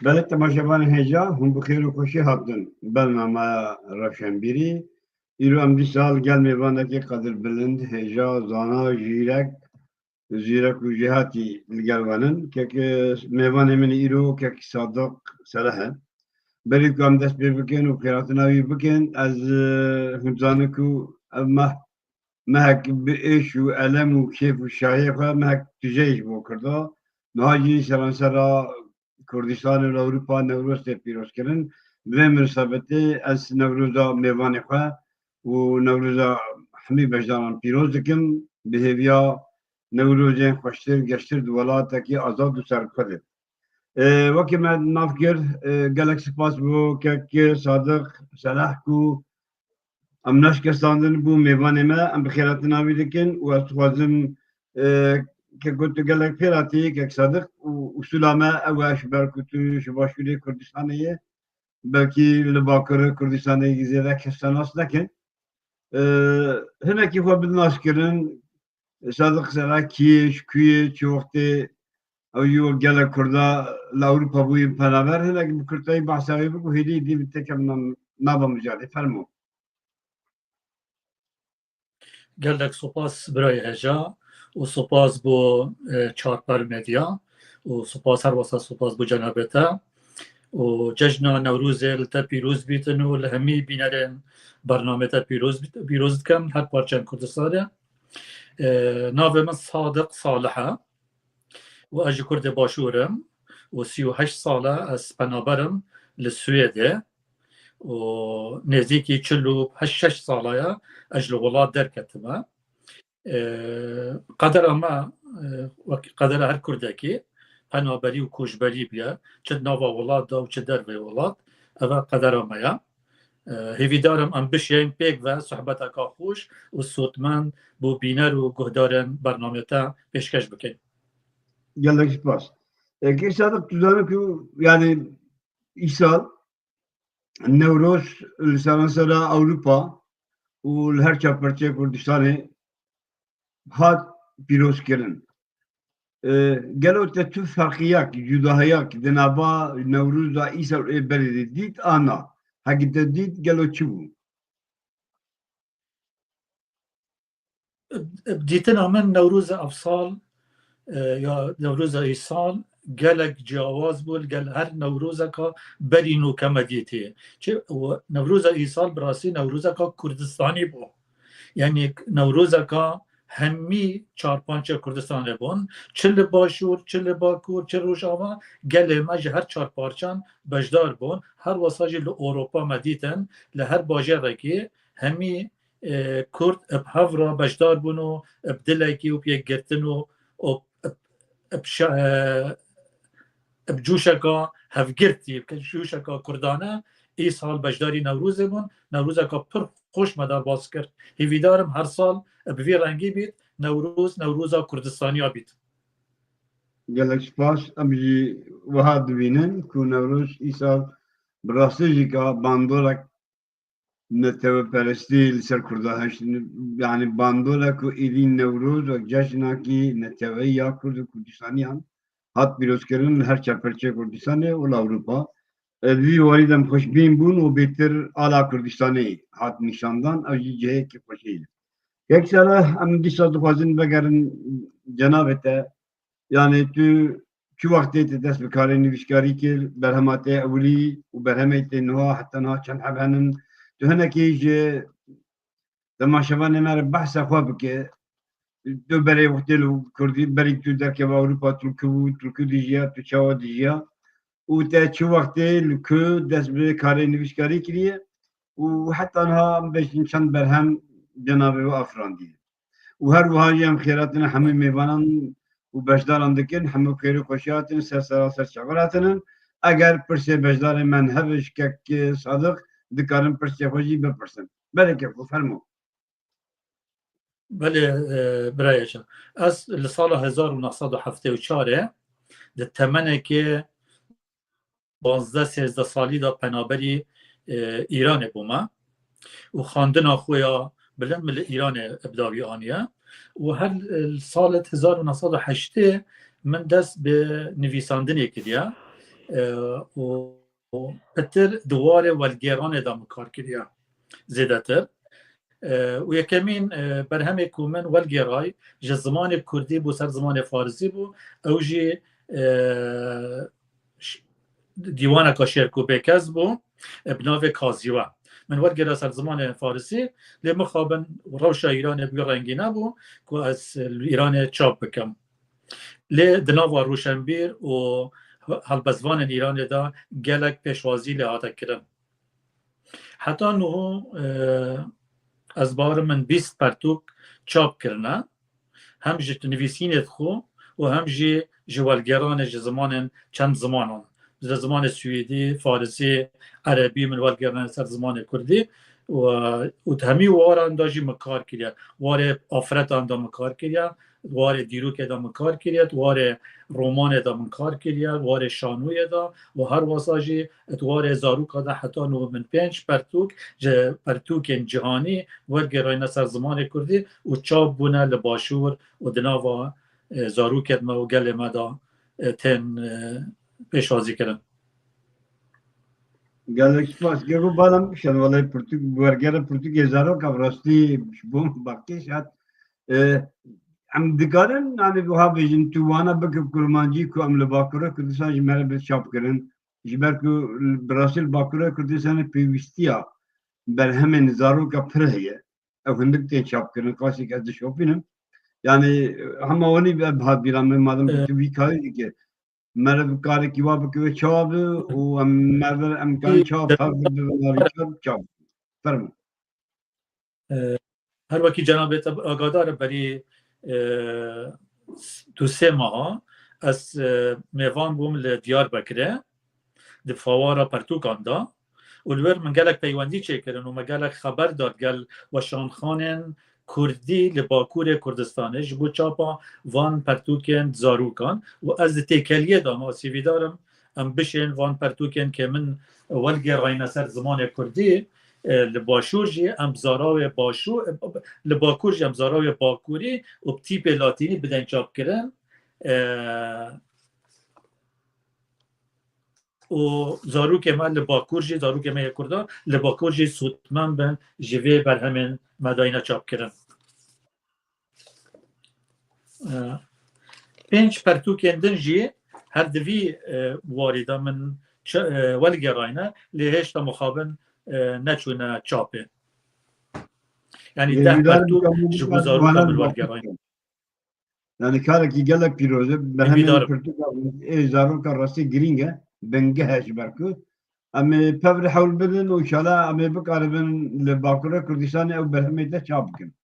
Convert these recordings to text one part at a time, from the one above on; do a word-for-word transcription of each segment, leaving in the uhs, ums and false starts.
Belê temaşevanên hêja, hûn bi xêr û xweşî hatin bernameya Rewşenbîrî. Îro em dîsa li gel mêvanekî qedirbilind, hêja, zana, jîrek, zîrek û jêhatî li gel we nin. Kek mêvanê min îro kek Sadiq Seleh e. Berî ku em dest pê bikin û xêratina wî bikin, ez, e, hûn dizanin ku ev meh, mehek bi êş û elem û kêf û şahiyê xwe mehek tije ye ji bo Kurda. Niha jî seransera Kurdistanê û Ewropa Newroz tê pîrozkirin. Bi vê minasebetê ez Newroza mêvanê xwe û Newroza hemî beşdaran pîroz dikim. Bi hêviya Newrozên xweştir, geştir di welatekî azad û serbixwe de. Ê, wekî me nav kir, ê, gelek spas bo kek Sadiq Seleh ku em naşkestandin bû mêvanê me, em bi xêratina wî dikin û ez dixwazim, e, keko tu gelek pêratî, kek Sadiq û usula me ew e, ji ber ku tu ji Başûrê Kurdistanê ye, belkî li Bakurê Kurdistanê zêde kes te nas nekin. E, hinekî xwe bidin naskirin, Sadiq Seleh kî ye, ji ku ye, çi wextê ew jî wek gelek Kurda li Ewropa bûyî penaber, hinek bi kurtayî behsa wê bik û hêdî dî min têke min nava mijarê. Fermo. Gelek spas birayê hêja û spas bo, e, Çarper Medya û spas her wesa spas bo cenabê te. Û cejna Newrozê li te pîroz bîtin û li hemî bînerên bernamê te pîroz bît-, pîroz dikim her parçeyên Kurdistanê. E, navê min Sadiq Salih e. û ez ji Kurdê Başûr im û sî û heşt sal e ez penaber im li Swêdê û nêzîkî çil û heşt şeş sala ye ez ji li welat derketime. Ê, qedera me, ê, wek qedera her Kurdekî penaberî û koçberî bûye, çi di nava welat de û çi dervê welat, ev e qedera me ye. Hêvîdar im em bişiyên pêk ve sohbeteka xweş û sodmend bo bîner û guhdarên bernamê te pêşkeş bikin. Gelek spas. Kek Sadiq, tu zanî ku, yani, îsal Newroz li seransera Ewropa û li her çar parçeyê Kurdistanê hat pîrozkirin. E, gelo te tu ferqiyek, cudahiyek di nava Newroza îsal û ê berê de dît a na? Heke te dît, gelo çi bû? Bi dîtina min Newroza evsal, e, ya Newroza îsal gelek ciyawaz bû li gel her Newrozeka berî nûke me dîtî. Çi, û Newroza îsal bi rastî Newrozeka Kurdistanî bû. Yanî Newrozeka hemî çar parçe Kurdistanê bûn. Çi li Başûr, çi li Bakur, çi Rojava, gelê me ji her çar parçan beşdar bûn. Her wesa jî li Ewropa me dîtin, li her bajarekî hemî, e, Kurd bi hev re beşdar bûn û bi dilekî û bi yekgirtin û, û bi, bi şa-, e, bi cûşeka hevgirtî, bi cûşeka kurdane, îsal beşdarî Newrozê bûn. Newrozeka pir xweş me derbas kir. Hêvîdar im her sal bi vî rengî bît, Newroz, Newroza Kurdistaniya bît. Gelek spas. Em jî wiha dibînin ku Newroz îsal bi rastî jî ka bandorek neteweperestî li ser Kurda hişt, yani bandorek ku êdî Newroz wek cejnakî neteweyî ya Kurd û Kurdistaniyan hat pîrozkirin li her çar perçeyê Kurdistanê û li Ewropa. E, di vî warî de em xweşbîn bûn û bêtir ala Kurdistanê hat nîşandan, ew jî cihekî xweşê ye. Kek Salih, em dîsa dixwazin vegerin cenabê te. Yani tu çi wextê tu dest bi karê nivîskarî kir, berhema te ewilî û berhemê te niha heta niha çend heb henin? Tu hinekî ji temaşevanê me re behsa xwe bike. Tu berê wextê li Kurdî, berî tu derkeve Ewropa, tu li ku bû, tu li ku dijiya, tu çawa dijiya? Û te çi wextê li ku dest bi karê nivîskarî kiriye? Û heta niha em bêjin çend berhem cenabê we afirandiye. Û her wiha jî em xêratina hemû mêvanan û beşdaran dikin, hemû xêr û xweşî hatin, ser sera ser çavan hatinin. Eger pirsê beşdarê me hebe ji kek Sadiq, dikarin pirsê xwe jî bipirsin. Belê keko, fermo. Belê, e, birayê can. Ez li sala hezar û neh sed û heftê û çar e di temenekê panzdeh sêzdeh salî de penaberî, e, Îranê bûme û xwendina xwe ya bilind min li Îranê bi dawî aniye û her, e, li salê hezar û neh sed û heştê min dest bi nivîsandinê kiriye. e, û, û pitir di warê welgêranê de min kar kiriye zêdetir. E, û yekemîn, e, berhemê ku min welgêray ji zimanê kurdî bû ser zimanê farisî bû, ew jî, e, ş-, dîwaneka şêrkûbêkez bû, e, bi navê Kazîwe. Min wergera ser zimanê farisî, lê mixabin rewşa Îranê bi wî rengî nebû ku ez li Îranê çap bikim. Lê di nava rûşenbîr û helbestvanên Îranê de gelek pêşwazî lê hate kirin. Heta niho, e, ez bawerim min bîst pertûk çap kirine. Hem ji nivîsînê xwe û hem jî ji welgeranê ji zimanên çend zimanan. Ji zimanê swêdî, farisî, erebî min welgerine ser zimanê kurdî û, û di hemî waran de jî min kar kiriye. Warê afretan de min kar kiriye, warê dîrokê de min kar kiriye, warê romanê de min kar kiriye, warê şanoyê de û her wesa jî di warê zaroka de heta niho min pênc pertûk ji pertûkên cîhanî wergêrayne ser zimanê kurdî û çap bûne li başûr û di nava, e, zarokên me û gelê me de, e, tên, e, pêşwazî kirin. Gelek spas. Gego balam şen welay pirtûk, wergera pirtûkê zaroka bi rastî ji bo min bakêş hat. E, em dikarin, yani, wiha bêjin, tu wana bike kurmancî ku em li Bakurê Kurdistan ji me re bi çap kirin. Ji ber ku bi rastî li Bakurê Kurdistanê pêwîstiya berhemên zaroka pir heye. Ew hindik tên çap kirin, qasî ez dişopînim. Yani, hema wenî bi hat bîra min, madem ku tu vî karî dike, meriv karekî wa bike wê çawa be û em meriv em karin çawa pevdir bibin, çawa çawa. Fermo. E, her wekî cenabê te agadar e, berî, e, du sê meha ez, e, mêvan bûm li Diyarbekirê, di fawara pertûkan de û li wir min gelek peywendî çêkirin û me gelek xeber da gel weşanxanên kurdî li Bakurê Kurdistanê ji bo çapa van pertûkên zarokan û ez di têkeliyê de me, ez hêvîdar im em bişên van pertûkên ke min welgêrayne ser zimanê kurdî, e, li başûr jî em zarawê başû-, li bakur jî em zarawê bakurî û bi tîpê latînî bidên çapkirin. E, û zarokê me li bakur jî, zarokê me yê kurdan li bakur jî sûdmend bin ji vê berhemên me dayine çapkirin. E, pênc pertûkên din jî her di vî, e, warî de min çi-, e, welgêrayne, lê hêşta mixabin, e, neçûne çapê. Yanî deh pertûk ji bo zaroka min welgêrayne. Yani karekî gelek pîroz e. Berhemên pirtûka ê zaroka rastî girîng e. Bingeh e ji ber ku em ê pevre hewl bidin û înşallah em ê bikaribin li Bakurê Kurdistanê ew berhemê de çap bikin.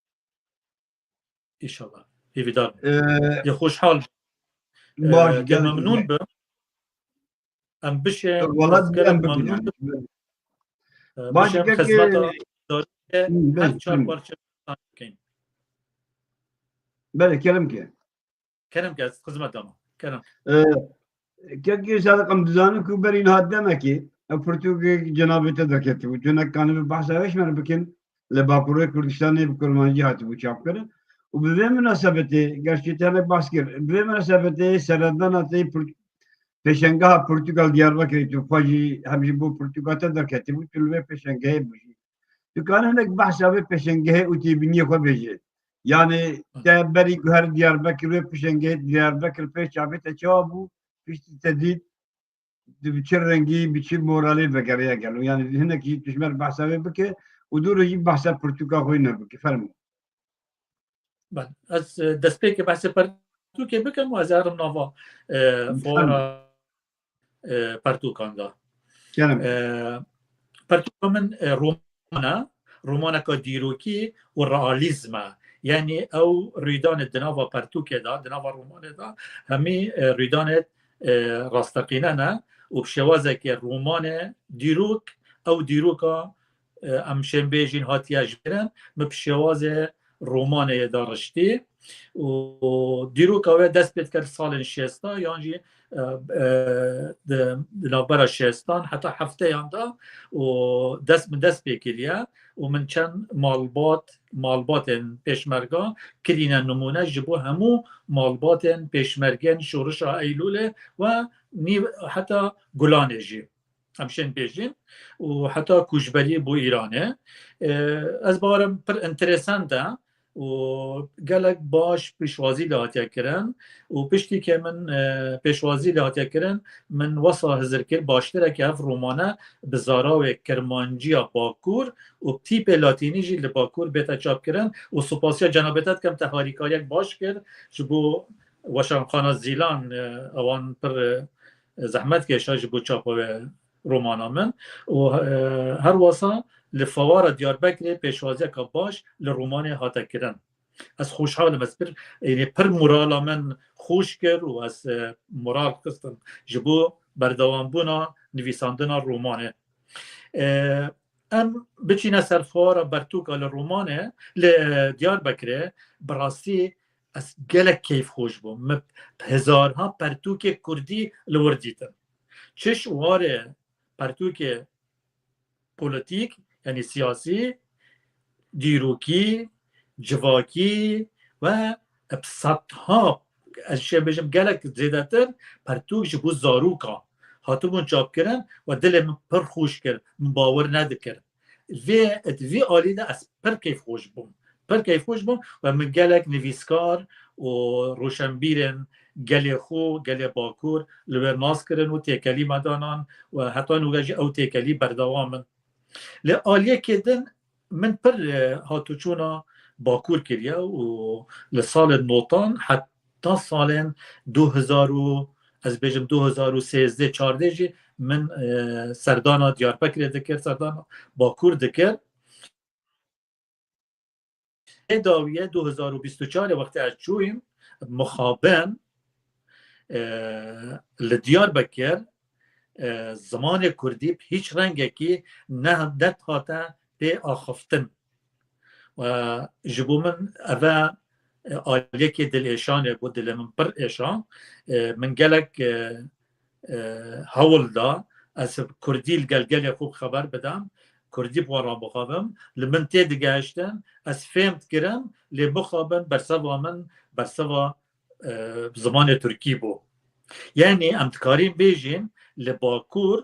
Înşallah. Hêvîdar bim. Ee, Yê xweşhal bim. Baş, ee, gelek memnûn bim. Em bişên, wala ez gelek em bikin memnûn yani. Bim. Ee, baş, bişên kekê xizmeta zarokê her çar parçe bikin. Belê, kerem ke. Kerem ke, ez xizmeta me. Kerem. Ee, kekê Sadık, em dizanin ku berî niha demekê ew pirtûkê cenabê te derketibû. Tu nek kanibî behsa wê ji me re bikin. Li Bakurê Kurdistanê bi kurmancî hatibû çapkirin. Û bi vê minasebetê, gerçî te hinek behs kir, bi vê minasebetê seredana te pir-, pêşengeha pirtûka li Diyarbekirê tu xwe jî hem ji bo pirtûka te derketibû, tu li vê pêşengehê bû jî. Tu kanî hinek behsa vê pêşengehê û têbîniyê xwe bêje. Yani te berî ku her Diyarbekir wê pêşengehê Diyarbekir pêş çavê te çawa bû, piştî te dît tu bi çi rengî, bi çi moralê vegeriya gelo. Yani hinekî tu ji me re behsa wê bike û dû re jî behsa pirtûka xwe nebike. Fermo. Ben, ez, e, destpêkê behsê pertûkê bikim û ez ê herim nava, e, fora, e, pertûkan de. Kerem. E, pertûka min, e, roman e, romaneka dîrokî û realîzm e. Yanî ew rûydanê di nava pertûkê de, di nava romanê de hemî, e, rûydanê, e, rasteqîne ne û bi şêwazekê romanê dîrok, ew dîroka, e, em şên bêjîn hatiye jêrin, min bi şêwazê romanê ye dariştî. Û dîroka wê dest pê dike li salên şêstan yan jî, e, e, di, di navbera şêstan heta hefteyan de û dest, min dest pê kiriye û min çend malbat malbatên pêşmerga kirîne nimûne ji bo hemû malbatên pêşmergên şorişa Eylûlê ve nîv heta Gulanê jî. Em şên bêjin û heta koçberî bo Îranê. E, ez bawerim pir enteresan e û gelek baş pêşwazî lê hatiye kirin û piştî ke min, e, pêşwazî lê hatiye kirin, min wesa hizir kir, baştir e ke ev romane bi zarawê kirmanciya Bakur û tîpê latînî jî li Bakur bête çapkirin û spasiya cenabê te dikim, te harîkariyek baş kir ji bo Weşanxana Zîlan, e, ewan pir, e, zehmet kêşa ji bo çapa wê romana min û, e, her wesa li Fawara Diyarbekirê pêşwaziyeka baş li romanê hate kirin. Ez xweşhal im, ez pir, yanî pir morala min xweş kir û ez, e, moral xistim ji bo berdewambûna nivîsandina romanê. E, em biçîne ser fuara pertûka li romanê, li, e, Diyarbekirê, bi rastî ez gelek keyfxweş bûm. Min hezarha pertûkê kurdî li wir dîtin. Çi ji warê pertûkê polîtîk, yanî siyasî, dîrokî, civakî ve bi sedha, ez şê bêjim gelek zêdetir, pertûk ji bo zaroka hatibûn çapkirin û dilê min pir xweş kir, min bawer nedikir. Vê, di vî alî de ez pir keyfxweş bûm. Pir keyfxweş bûm ve min gelek nivîskar û roşenbîrên gelê xwe, gelê Bakur li wir nas kirin û têkelî me danan û heta nûge jî ew têkelî berdewam in. Li aliyekê din min pir, e, hatûçûna Bakur kiriye û li salên notan heta salên du hezar û, ez bêjim du hezar û sêzdeh çardeh jî min, e, serdana Diyarbekirê dikir, serdana Bakur dikir. Ê dawiye du hezar û bîst û çar wextê ez çûyim mixabin, e, li Diyarbekir, e, zimanê kurdî bi hîç rengekî ne, nedihate pê axiftin. E, ji bo min eve, e, aliyekê dilêşanê bû, dilê min pir êşa. E, min gelek, e, e, hewl da ez kurdî li gel gelê xwe xeber bidim, kurdî bi wan re bixwebim. Li min tê digehiştin, ez fêm dikirim, lê mixabin berseva min, berseva, e, zimanê tirkî bû. Yanî em dikarîn bêjin li Bakur,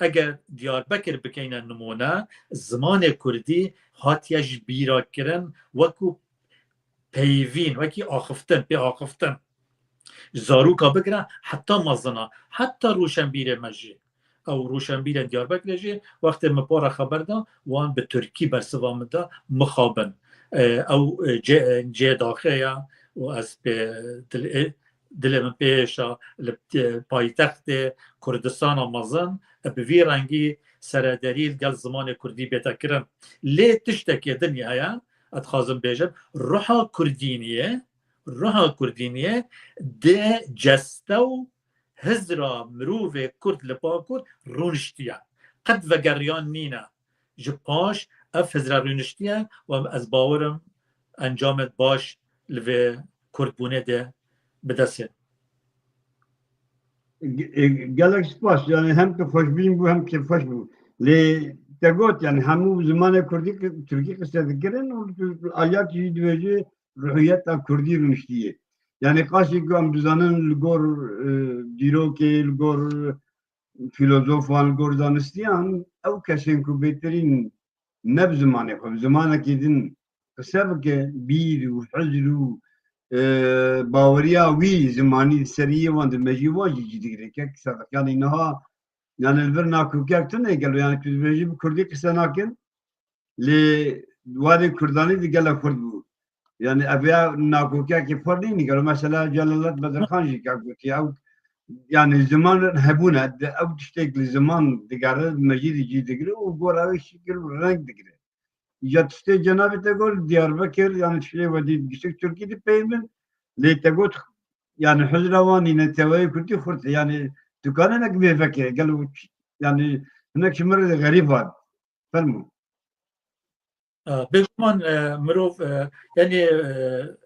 eger Diyarbekir bikeyne nimûne, zimanê kurdî hatiye ji bîra kirin wekû peyvîn, wekî axiftin, pê axiftin. Ji zaroka bigire heta mezina, heta roşenbîrê me jî. Ew roşenbîrên Diyarbekirê jî wextê min pora xeber da, wan bi tirkî bersiva min da, mixabin. E, ew, e, cê, cê daxê ye û ez pê dil-, e, dilê min pê êşa li, e, paytextê Kurdistana mezin, e, bi vî rengî serederî li gel zimanê kurdî bête kirin. Lê tiştekê din heye, ez dixwazim bêjim, ruha kurdîniyê, ruha kurdîniyê di ceste û hizra mirovê kurd li Bakur rûniştiye. Qet vegeriyan nîne. Ji paş ev hizre rûniştiye û ez bawer im encamê baş li vê kurdbûnê de bi dest yên. Ge-, e, gelek spas. Yani hem tu xweşbîn bû hem kêfxweş bû. Lê te got, yani hemû zimanê kurdî ki-, tirkî qise dikirin û tu aliyek jî dibêjî ruhiyeta kurdî rûniştiye. Yani qaşî ku em dizanin li gor, e, dîrokê, li gor filozofan, li gor zanistiyan, ew kesên ku bêtirîn ne bi zimanê xwe, bi zimanekî din qise bike, bîr û hizr û, e, baweriya wî zimanî di seriyê wan de mejî wan jî cî digire. Kek Sediq, yanî niha, yanî li vir nakokek tune gelo, yanî tu dibêjî bi kurdî qise nakin, lê warê kurdanî di gelek xurt bû. Yani ev ya nakokekê xurt nîne gelo, mesela Celalet Bedirxan jî ka gotiye, ew, yani ziman hebûne, di, ew tiştek li ziman digere, mejî di cî digire û gora wê şikil û reng digire. Ya tiştê cenabê te got, Diyarbekir, yani tiştê wedî giştik Tirkî dipeyvin, lê te got, yani hizra wan nîne, tevayê kurdî xurt e, yani tu kane nek vê vekê, gelo, yani hinek ji min re xerîb hat. Fermo. E, bêguman, e, mirov, e, yanî, e,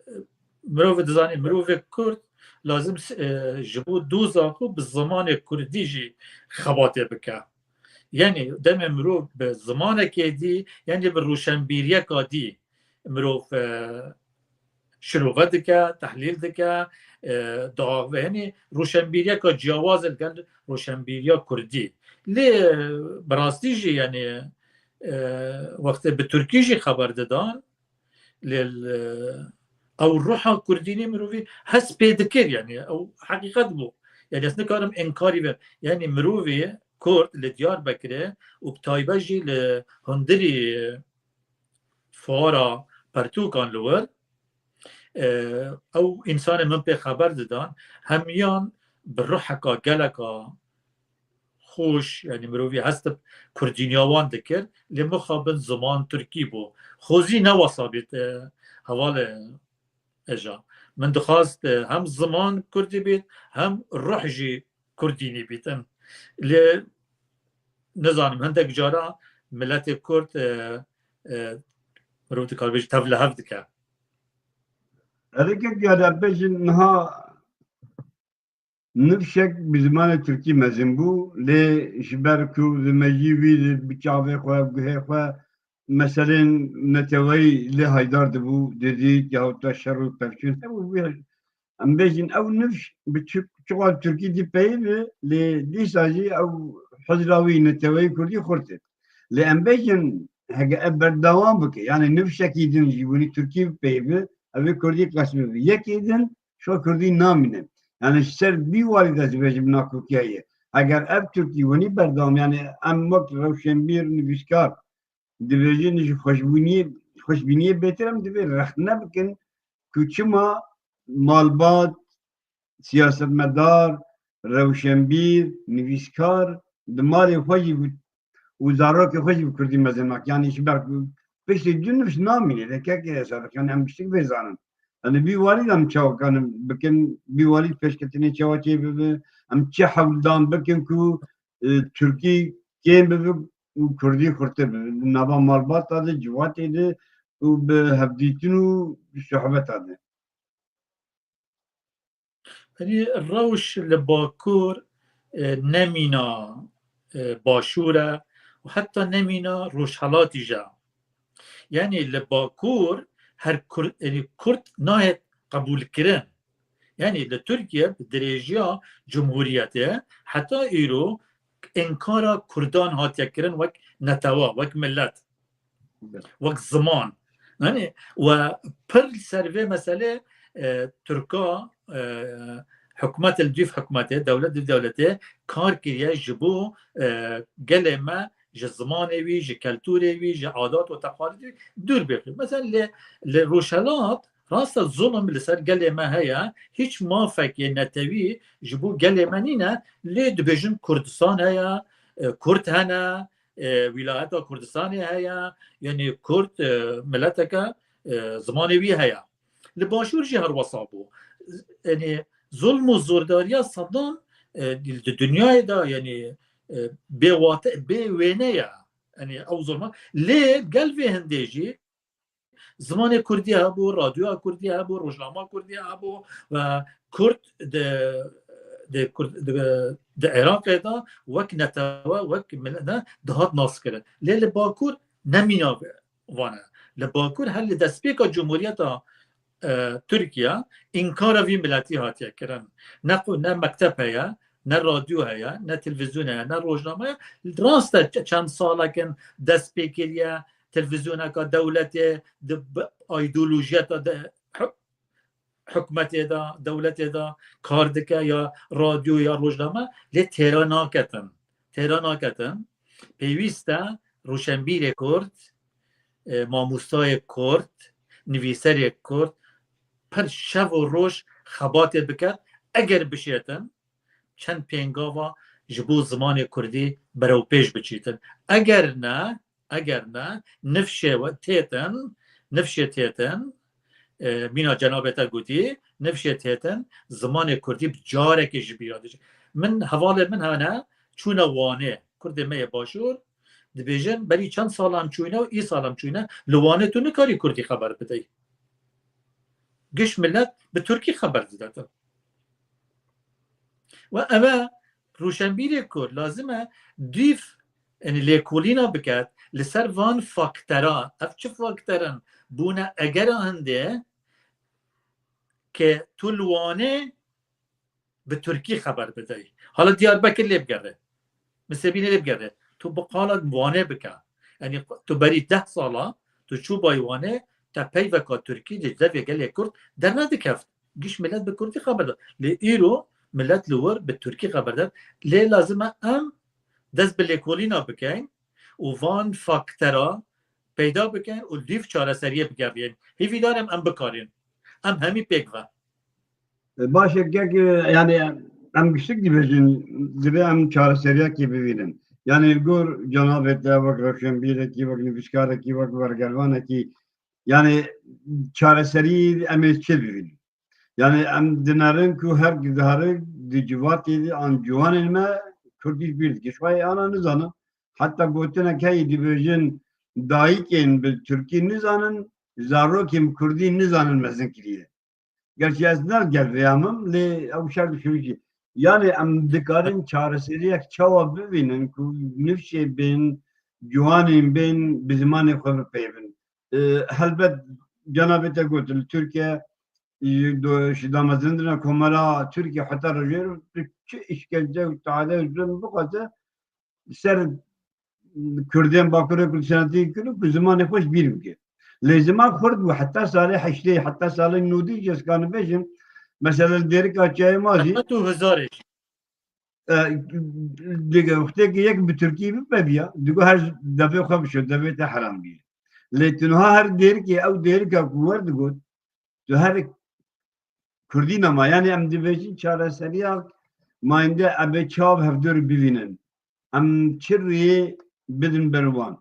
mirov dizanî, mirovê kurd lazim, e, ji bo doza xwe bi zimanê kurdî jî xebatê bike. Yanî demê mirov bi zimanekê dî, yanî bi roşenbîriyeka dî, mirov, e, şirove dike, tehlîl dike, e, diaxive. Yanî roşenbîriyeka ciyawaz e li gel roşenbîriya kurdî. Lê, e, bi rastî jî, yanî, e, wextê bi tirkî jî xeber didan, lê, e, ew ruha kurdînî mirovî hest pê dikir, yanî ew heqîqet bû. Yanî ez nikarim înkarî bikim. Yanî mirovê kurd li Diyarbekirê û bi taybet jî li hundirî fuara pertûkan li wir, e, ew însanê min pê xeber didan, hemiyan bi ruheka geleka xweş, yanî mirovî hest bi kurdîniya wan dikir, lê mixabin ziman tirkî bû. Xwezî ne wesa bît, e, hevalê Eja. Min dixwast, e, hem ziman kurdî bît, hem ruh jî kurdînî bîtin. Lê nizanim, hindek cara miletê kurd, e, e, mirov dikar bêje tevlihev dike. Herikek ya de bêjin niha nifşek bi zimanê tirkî mezin bû, lê ji ber ku di mejî wî de bi çavê xwe, bi guhê xwe meselên neteweyî lê haydar dibû, didît yahut da şer û pevçûn hebû, em bêjin ew nifş bi çi-, çiqas tirkî dî peyv e, lê dîsa jî ew hizra wî neteweyî kurdî xurt e. Lê em bêjin heke ev berdewam bike, yanî nifşekî din jî winî tirkî peyv e, ew ê kurdî qesm bibe. Yekê din şo kurdî namîne. Yanî ji ser bî warî de dibêjim nakokî heye. Eger ev tirkî winî berdewam, yanî em wek rewşenbîr, nivîskar, dibêjin ji xweşbûniyê, xweşbîniyê bêtir em divê rexne bikin ku çima malbat, siyasetmedar, rewşenbîr, nivîskar di malê xwe jî bi, û zarokê xwe jî bi kurdî mezin nake. Yanî ji ber ku piştî du nifş namîne, de kekê Sadiq, yanî em piştik vê zanin. Yanî bî warî de em çawa kanin bikin, bî warî pêşketinê çawa çê bibe, em çi hewldan bikin ku, e, tirkî kêm bibe û kurdî xurtir bibe. Di nava malbata de, civatê de û bi hevdîtin û sohbeta de. Yanî rewş li Bakur, e, nemîna, e, Başûr e û heta nemîna Rojhelatî jî. Yanî li Bakur her Kur-, yanî Kurd nayê qebûlkirin. Yanî li Tirkiye bi dirêjiya Cumhuriyetê heta îro înkara Kurdan hatiye kirin wek netewa, wek milet, wek ziman. Yanî we pir li ser vê meselê, e, Tirka, e, hikûmet li dûv hikûmetê, dewlet li dûv dewletê kar kiriye ji bo, e, gelê me ji zimanê wî, ji keltûrê wî, ji adat û teqalidê wî dûr bêxin. Mesela li, li Rojhelat rast e zulm li ser gelê me heye, hiç mafekê netewî ji bo gelê me nîne, lê dibêjin Kurdistan heye, e, Kurd hene, e, wîlayeta Kurdistanê heye, yanî Kurd, e, mileteke, e, zimanê wî heye. Li Başûr jî her wesa bû. Yanî zulm û zordariya Saddam, e, di dinyayê de, yanî, e, bê wate, bê wêne ye. Yanî ew zulma. Lê gel vê hindê jî zimanê kurdî hebû, radyoya kurdî hebû, rojnama kurdî hebû ve kurd di, di, kurd, di, di Iraqê de wek netewe, wek milet ne dihat naskirin. Lê li Bakur nemîna vane. Li Bakur her li destpêka Cumhuriyeta, e, Tirkiye înkara vî miletî hatiye kirin. Ne qu-, ne mekteb heye, ne radyo heye, ne televîzyon heye, ne rojname heye. Rast e, ç-, çend salek in dest pê kiriye, televîzyoneka dewletê di bi-, aydolojiyeta de huk-, hikûmetê de, dewletê de kar dike, ya radyo ya rojname, lê têra naketin. Têra naketin. Pêwîst e roşenbîrê kurd, e, mamostayê kurd, nivîserê kurd pir şev û roj xebatê bike. Eger bişêtin, çend pêngava ji bo zimanê kurdî berewpêş biçîtin. Eger ne, eger ne, nifşê we têtin, nifşê têtin, e, mîna cenabê te gotî, nifşê têtin, zimanê kurdî bi carekê ji bîra diçe. Min, hevalê min hene, çûne Wanê, kurdê me yê Başûr, dibêjin, berî çend sal em çûyne û îsal em çûyne, li Wanê tu nikarî kurdî xeber bidey. Giş milet bi tirkî xeber didetin. Ve eve rûşenbîrê ku lazim e dîv, yanî lêkolîna biket li ser van faktera. Ev çi fakter in? bûne egera hindê ke tu li Wanê bi Tirkî xeber bideyî. Hala Diyarbekir lê bigere. Misebînê lê bigere. Tu bi qala Wanê bike. Yanî tu berî deh sala tu çûbayî Wanê, te peyveka Tirkî di devê gelê Kurd dernedikeft. Giş milet bi Kurdî xeber da. Lê îro milet li wir bi Tirkî xeber da. Lê lazim e em dest bi lêkolîna bikin û van faktera peyda bikin û dîv çareseriyê bigeriyên. Hîvîdar im em bikarîn. Em hemî pêk ve. E, baş e, kek, e, yani em giştik dibêjin, divê em çareseriyekê bibînin. Yani li gor cenabê te wek rewşenbîrekî, wek nivîskarekî, wek wergervanekî, yani çareserî em ê çi bibînin? Yani em dinerin ku her giharî di civatê de an ciwanên me Kurdî bîr dike. Şwayê ana nizanin. Heta gotinek heye dibêjin dayikên bi Tirkî nizanin, zarokên bi Kurdî nizanin mezin kiriye. Gerçi ez ne gel vêya min, lê ew şer dişûjî. Yani em dikarin çareseriyek çawa bibînin ku nifşê bên, ciwanên bên bi zimanê xwe bipeyvin. E, helbet cenabê te got, li Tirkiye, e, do-, ji damezrindina Komara Tirkiye heta rojê tu çi îşkence û teade û zulm bixwaze, ser Kurdên Bakurê Kurdistanê tê kirin ku zimanê xwe ji bîr bike. Lê ziman xurt bû heta salê heştê, heta salê nodî jî ez kanim bêjim. Mesela li Dêrika Çiyayê Mazî, Heta tu hizarê jî. E, dige, wextê ki yek bi Tirkî bipe biya, digo her devê xwe bişo, devê te heram bî. Lê tu niha her Dêrikê, ew Dêrika ku wer digot, tu her Kurdî nema. Yani em dibêjin çareseriya mayînde em ê çav hevdûr bivînin. Em çi riyê bidin ber wan?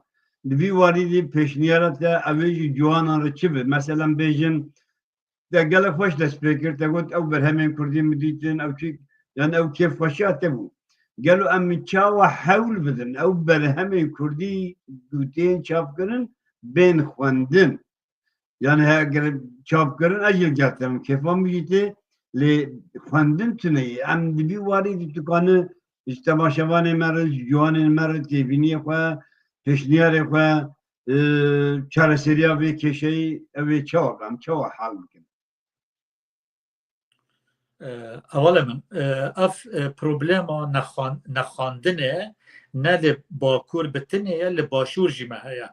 Di vî warî de pêşniyara te ew ê ji ciwanan re çi bi? Mesela em bêjin te gelek xweş dest pê kir, te got ew berhemên Kurdî min dîtin, ew çi, yani ew kêfxweşiya te bû. Gelo em çawa hewl bidin ew berhemên Kurdî ku tên çapkirin bên xwendin? Yani eger çapkirin ez jî gel te min kêfa min jî tê, lê xwendin tune ye. Em di vî warî de dikane ji temaşevanê me re, ji ciwanên me re têbîniyê xwe, pêşniyarê xwe, e, çareseriya vê kêşeyê ew ê çawa be, em çawa hal bikin? E, Hevalê min, e, ev, e, problema nexwan-, nexwandinê ne li Bakur bi tinê ye, li Başûr jî me heye.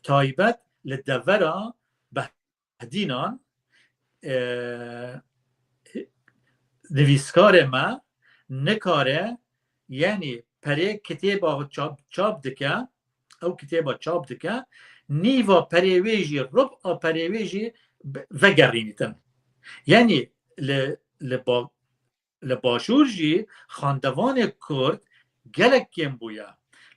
Taybet li devera Behdînan, e, nivîskarê me nikare, yanî perê kitêba çap, çap dike, ew kitêba çap dike, nîva perê wê jî, rub'a perê wê jî be-, vegerînîtin. Yanî li, li ba-, li Başûr jî xandevanê Kurd gelek kêm bûye.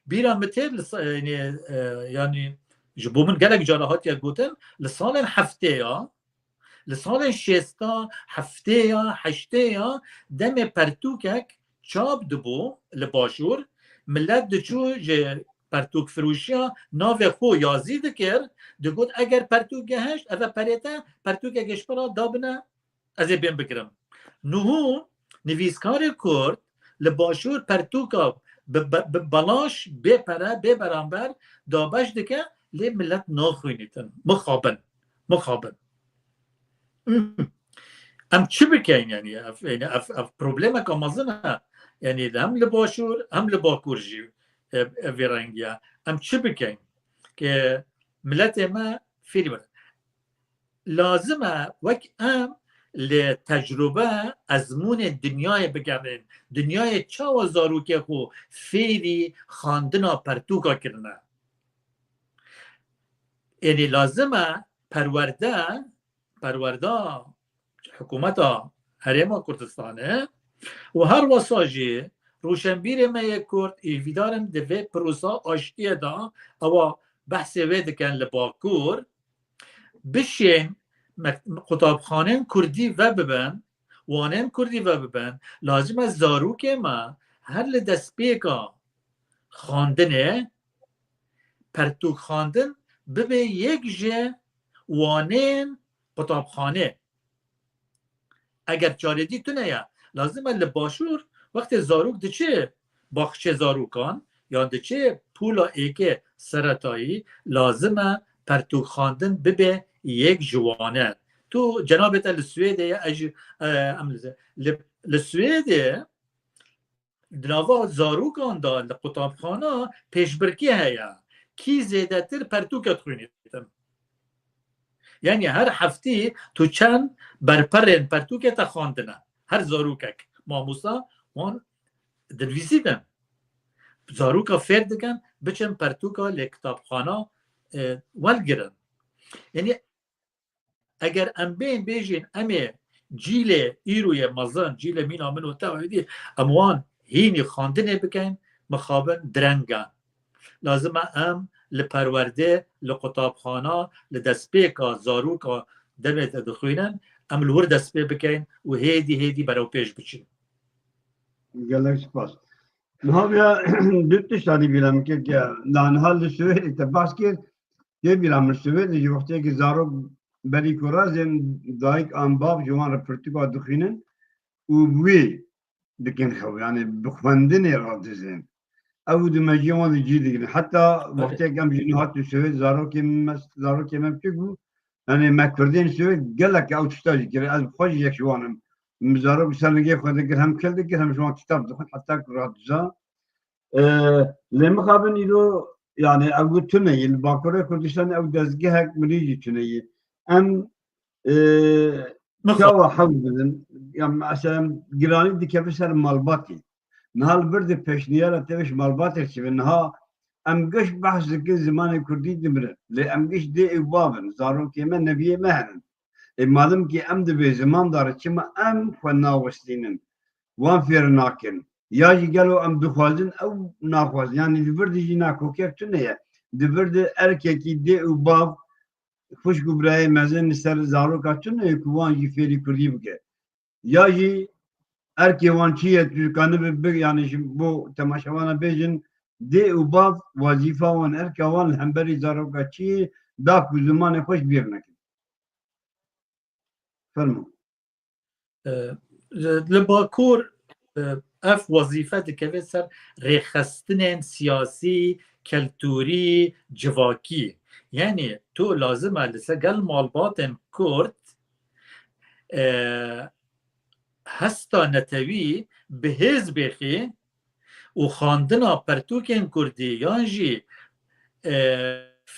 Bîra min tê li sa-, yanî, e, yanî ji bo min gelek cara hatiye gotin, li salên heftêya, li salên şêsta, heftêya, heştêya, demê pertûkek çap dibû li Başûr, milet diçû ji pertûkfiroşiya navê xwe yazî dikir, digot eger pertûk gehişt, ev e perê te, pertûkek ji xwe re dabine, ez ê bên bigirim. Niho nivîskarê Kurd li Başûr pertûka bi, bi, bi belaş, bê pere, bê beramber dabeş dike, lê milet naxwînîtin. Mixabin. Mixabin. Hmm. Em çi bikeyn yani? Ev, yani ev, ev problemeka mezin e. Yani hem li Başûr hem li Bakur jî, e, ev vê rengî ye. Em çi bikeyn? Ke miletê me fêrî bin. Lazim e wek em li tecrube ezmûnê dinyayê bigerên. Dinyayê çawa zarokê xwe fêrî xandina pertûka kirine. Yanî lazim e perwerde, perwerda hikûmeta Herêma Kurdistanê û her wesa jî rûşenbîrê me yê Kurd, hîvîdar im di vê prosa aştiyê de ewa behsê wê dikin li Bakur, bişên me-, qutabxanên Kurdî vebibin, wanên Kurdî vebibin, lazim e zarokê me her li destpêka xwendinê, pertûkxwendin bibe yek ji wanên qutabxanê. Eger çaredî tune ye, lazim e li Başûr wextê zarok diçe baxçê zarokan yan diçe pûla êkê seretayî, lazim e pertûkxwendin bibe yek ji wan e. Tu cenabê te li Swêdê ye, ez jî, e, em li, li, li Swêdê di nava zarokan de li qutabxana pêşbirkî heye. Kî zêdetir pertûke dixwînîtin. Yanî her heftî tu çend berperên pertûkê te xwendine. Her zarokek mamosta wan dinivîsîtin. Zaroka fêr dikin, biçin pertûka lê kitapxana, e, welgirin. Yanî eger em bên bêjin, em ê cîlê îro yê mezin, cîlê mîna min û te êdî, em wan hînî xwendinê bikin, mixabin direng e. Lazim e em li perwerdê, li qutabxana, li destpêka zaroka demê de dixwînin, em li wir dest pê bikin û hêdî hêdî berewpêş biçin. Gelek spas. Niha ya du tiştanî bîra min kir ke, na niha li Swêdê te behs kir, yê bîra min Swêdê ji wextiyekî zarok berî ku razên dayik an bav ji wan re pirtûka dixwînin û wî dikin xew, yanî bi xwendinê radizên. Ew di mejiyê wan de cî digirin. Heta wextiyek em ji niha tu Swêd zarokê me, zarokê me biçûk bû, yanî me kurdên Swêd gelek ew tişta jî kir. Ez bi xwe jî yek ji wan im. Min zarok ser nigê xwe dikir, hem kil dikir, hem ji wan kitap dixwend, heta ku radiza. Ee, lê mixabin îro, yanî ew tune ye. Li Bakurê Kurdistanê ew dezgehek mirî jî tune ye. Em, e, Mixabin. Çawa hewl bidin? Ya mesela giranî dikeve ser malbatê. Niha li vir de pêşniyara te ji malbatê çi be? Niha em giş behs dikin zimanê kurdî dimire. Lê em giş dê û bav in. Zarokê me, neviyê me henin. Ê malim ki em di vê ziman de re çima em xwe nawestînin? Wan fêr nakin. Ya jî gelo em dixwazin ew naxwazin. Yanî di vir de jî nakokek tune ye. Di vir de erkekî dê û bav, xwişk û birayê mezin li ser zaroka tune ye ku wan jî fêrî kurdî bike. Ya jî erkê wan çi ye, tu kanibe bi, yanî ji bo temaşevana bêjin, dê û bav wazîfa wan, erka wan li hemberî zaroka çi ye, da ku zimanê xwe ji bîr nekin. Fermo. E, li Bakur, e, ev wezîfe dikeve ser rêxistinên siyasî, keltûrî, civakî. Yanî tu lazim e li ser gel malbatên Kurd, e, hesta netewî bi hêz bêxî û xwendina pertûkên kurdî yan jî, e,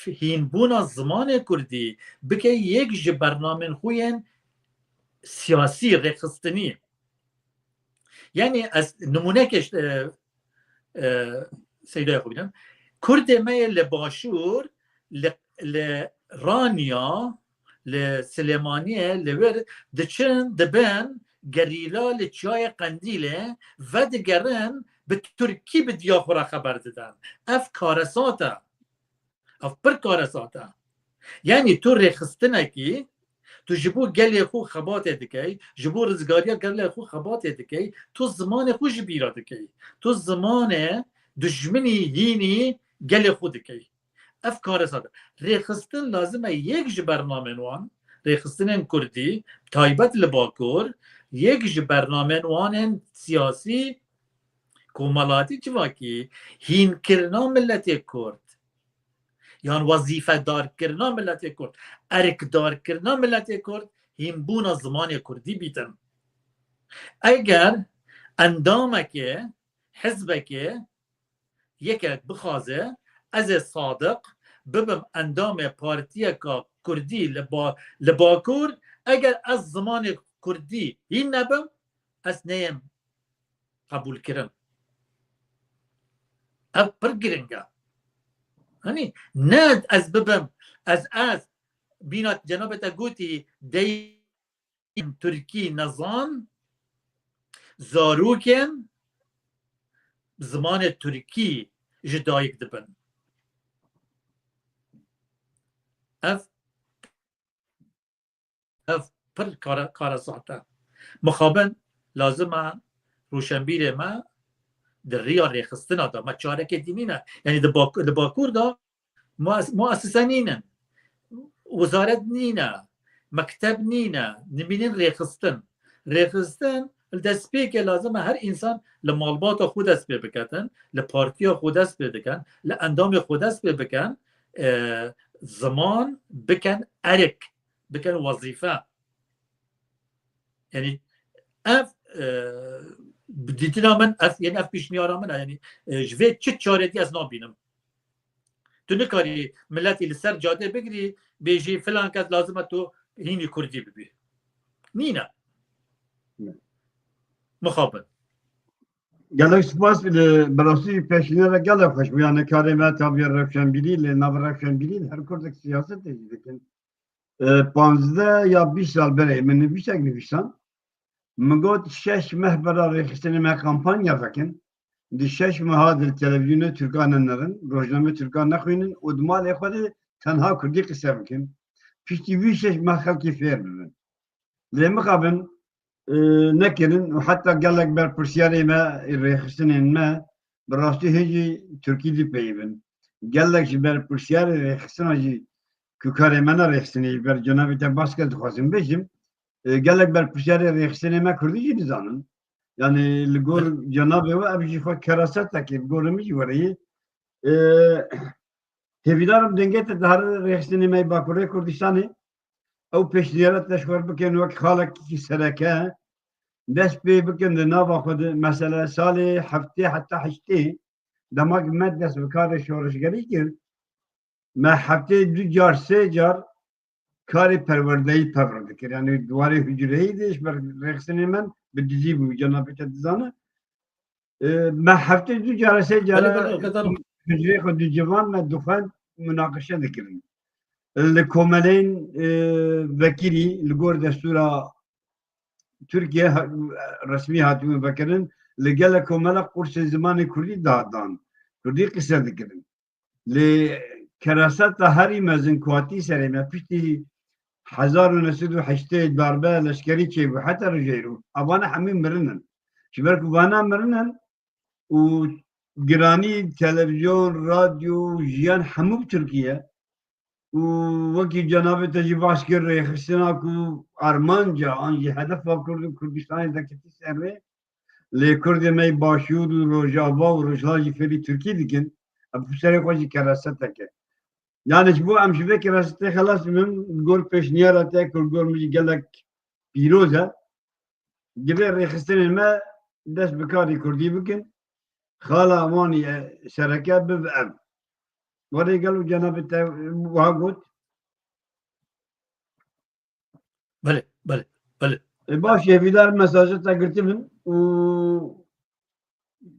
hînbûna zimanê kurdî bike yek ji bernamên xwe yên siyasî, rêxistinî. Yanî ez nimûneke, e, e, Seydaya xwe bînim. Kurdê me yê li Başûr, li, li Ranya, li Silêmaniyê, li wir diçin, dibin gerîla li Çiyayê Qendîlê, vedigerin, bi tirkî bi diya xwe re xeber didin. Ev karesat e. Ev pir karesat e. Yanî tu rêxistinekî, tu ji bo gelê xwe xebatê dikey, ji bo rizgariya gelê xwe xebatê dikey, tu zimanê xwe ji bîra dikey. Tu zimanê dijminî hînî gelê xwe dikey. Ev karesat e. Rêxistin lazim e yek ji bernamên wan, rêxistinên kurdî, taybet li Bakur, yek ji bernamên wan ên siyasî, komelatî civakî, hînkirina miletê Kurd, yan wezîfedarkirina miletê Kurd, erkdarkirina miletê Kurd, hînbûna zimanê Kurdî bîtin. Eger endamekê, hizbekê, yekek bixwaze, ez ê Sadiq bibim endamê partiyeka Kurdî li ba-, li Bakur, eger ez zimanê Kurdî hîn nebim, ez neyêm qebûlkirin. Ev pir giring e. Hanî ne ez bibim, ez, ez bîna cenabê te gotî, deyên Tirkî nezan, zarokên zimanê Tirkî ji dayik dibin. Ev Ev pir kare-, karesat e. Mixabin lazim e rûşenbîrê me di riya rêxistina de, me çarekê dî nîne. Yanî di Bak-, di Bakur de muas-, muasise nînin. Wizaret nîne, mekteb nîne, nimînin rêxistin. Rêxistin li destpêkê lazim e her însan li malbata xwe dest pê biketin, li partiya xwe dest pê dikin, li endamê xwe dest pê bikin, e, ziman bikin erk. bikin wezîfe. Yanî ev, e, bi dîtina min, ev, yanî ev pêşniyara min e. Yanî, e, ji vê çi çareyekî ez nabînim. Tu nikarî miletî li ser cadê bigirî, bêjî filan kes lazim e tu hînî kurdî bibî. Nîne. Ne. Mixabin. Gelek spas, li, bi rastî pêşniyara gelek xweş bû. Yani karê me tabiye rewşenbîrî, li nav rewşenbîrî her kurdek siyasetê jî dikin. E, panzdeh ya bîst sal berê min nivîsek nivîsan. Min got şeş meh bera rêxistinê me kampanya vekin. Di şeş meha di televîzyonê Tirkan nenerin, rojname Tirkan nexwînin û di malê xwe de tenha kurdî qise bikin. Piştî wî şeş meh xelkî fêr bibin. Lê mixabin, e, nekirin û heta gelek berpirsiyarê me, rêxistinên me bi rastî hê jî tirkî dipeyivin. Gelek ji berpirsiyarê rêxistina jî ku karê me ne rêxistinê, ji ber cenabê te baske dixwazim bêjim, e, gelek berpirsiyarê rêxistinê me kurdî jî dizanin. Yani li gor cenabê we ev jî xwe kerasetekê bi gorê min jî were yê. E, Hêvîdar im dengê te dihere rêxistinê me yê Bakurê Kurdistanê. Ew pêşniyara te ji xwe bikin wek xalekî sereke. Dest pê bikin di nava xwe de, mesela salê heftê heta heştê, dema ku me dest bi karê şoreşgerî kir, me heftê du car, sê car karê perwerdeyî pevre dikir. Yani di warê hucreyî de ji ber rêxistinê me bi dizî bû, cenabê te dizane. E, me heftê du cara, sê cara Belê, belê, o kadar. Hicrê xwe dicivan me dixwend, munaqeşe dikirin. Li komeleyên, e, vekirî li gor destûra Tirkiye ha-, resmî hatibûn vekirin, li gelek komela qursê zimanê kurdî dadan. Kurdî qise dikirin. Lê keraseta herî mezin ku hatî serê me piştî hezar û neh sed û heştê darbe leşkerî çêbû heta rojê îro. Evane hemî mirinin. Ji ber ku vana mirinin û giranî televîzyon, radyo, jiyan hemû bi tirkî ye. Û wekî cenabê te jî baş kir, rêxistina ku armanca an jî hedefa Kurd û Kurdistanê deketî ser rê, lê Kurdê me yê Başûr û Rojava û Rojhilat jî fêrî tirkî dikin. Ev bi serê xwe jî kerasetek e. Yani ji bo em ji vê kerasetê xelas bibin, gor pêşniyara te ku gor min jî gelek pîroz e. Divê rêxistinên me dest bi karê kurdî bikin. Xala wan ê sereke bibe ev. Warê gelo cenabê te wiha got? Belê, belê, belê. E, baş, hêvîdar mesaja te girtibin û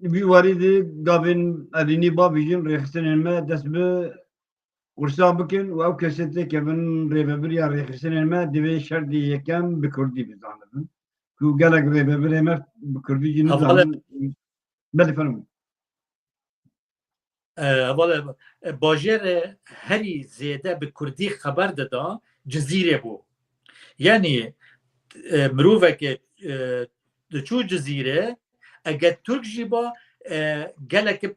vî warî de gavên erînî bavêjin, rêxistinên me dest bi qursa bikin û ew kesê têkevin rêvebiriya rêxistinên me, divê şerdê yekem bi kurdî bizanibin. Ku gelek rêvebirê me bi kurdî jî Hevalê nizanin. Belê, fermo. E, hevalê, e, bajêrê herî zêde bi kurdî xeber dida Cizîrê bû. Yanî, e, mirovekê, e, diçû Cizîrê, eger Tirk jî ba, e, gelek bi,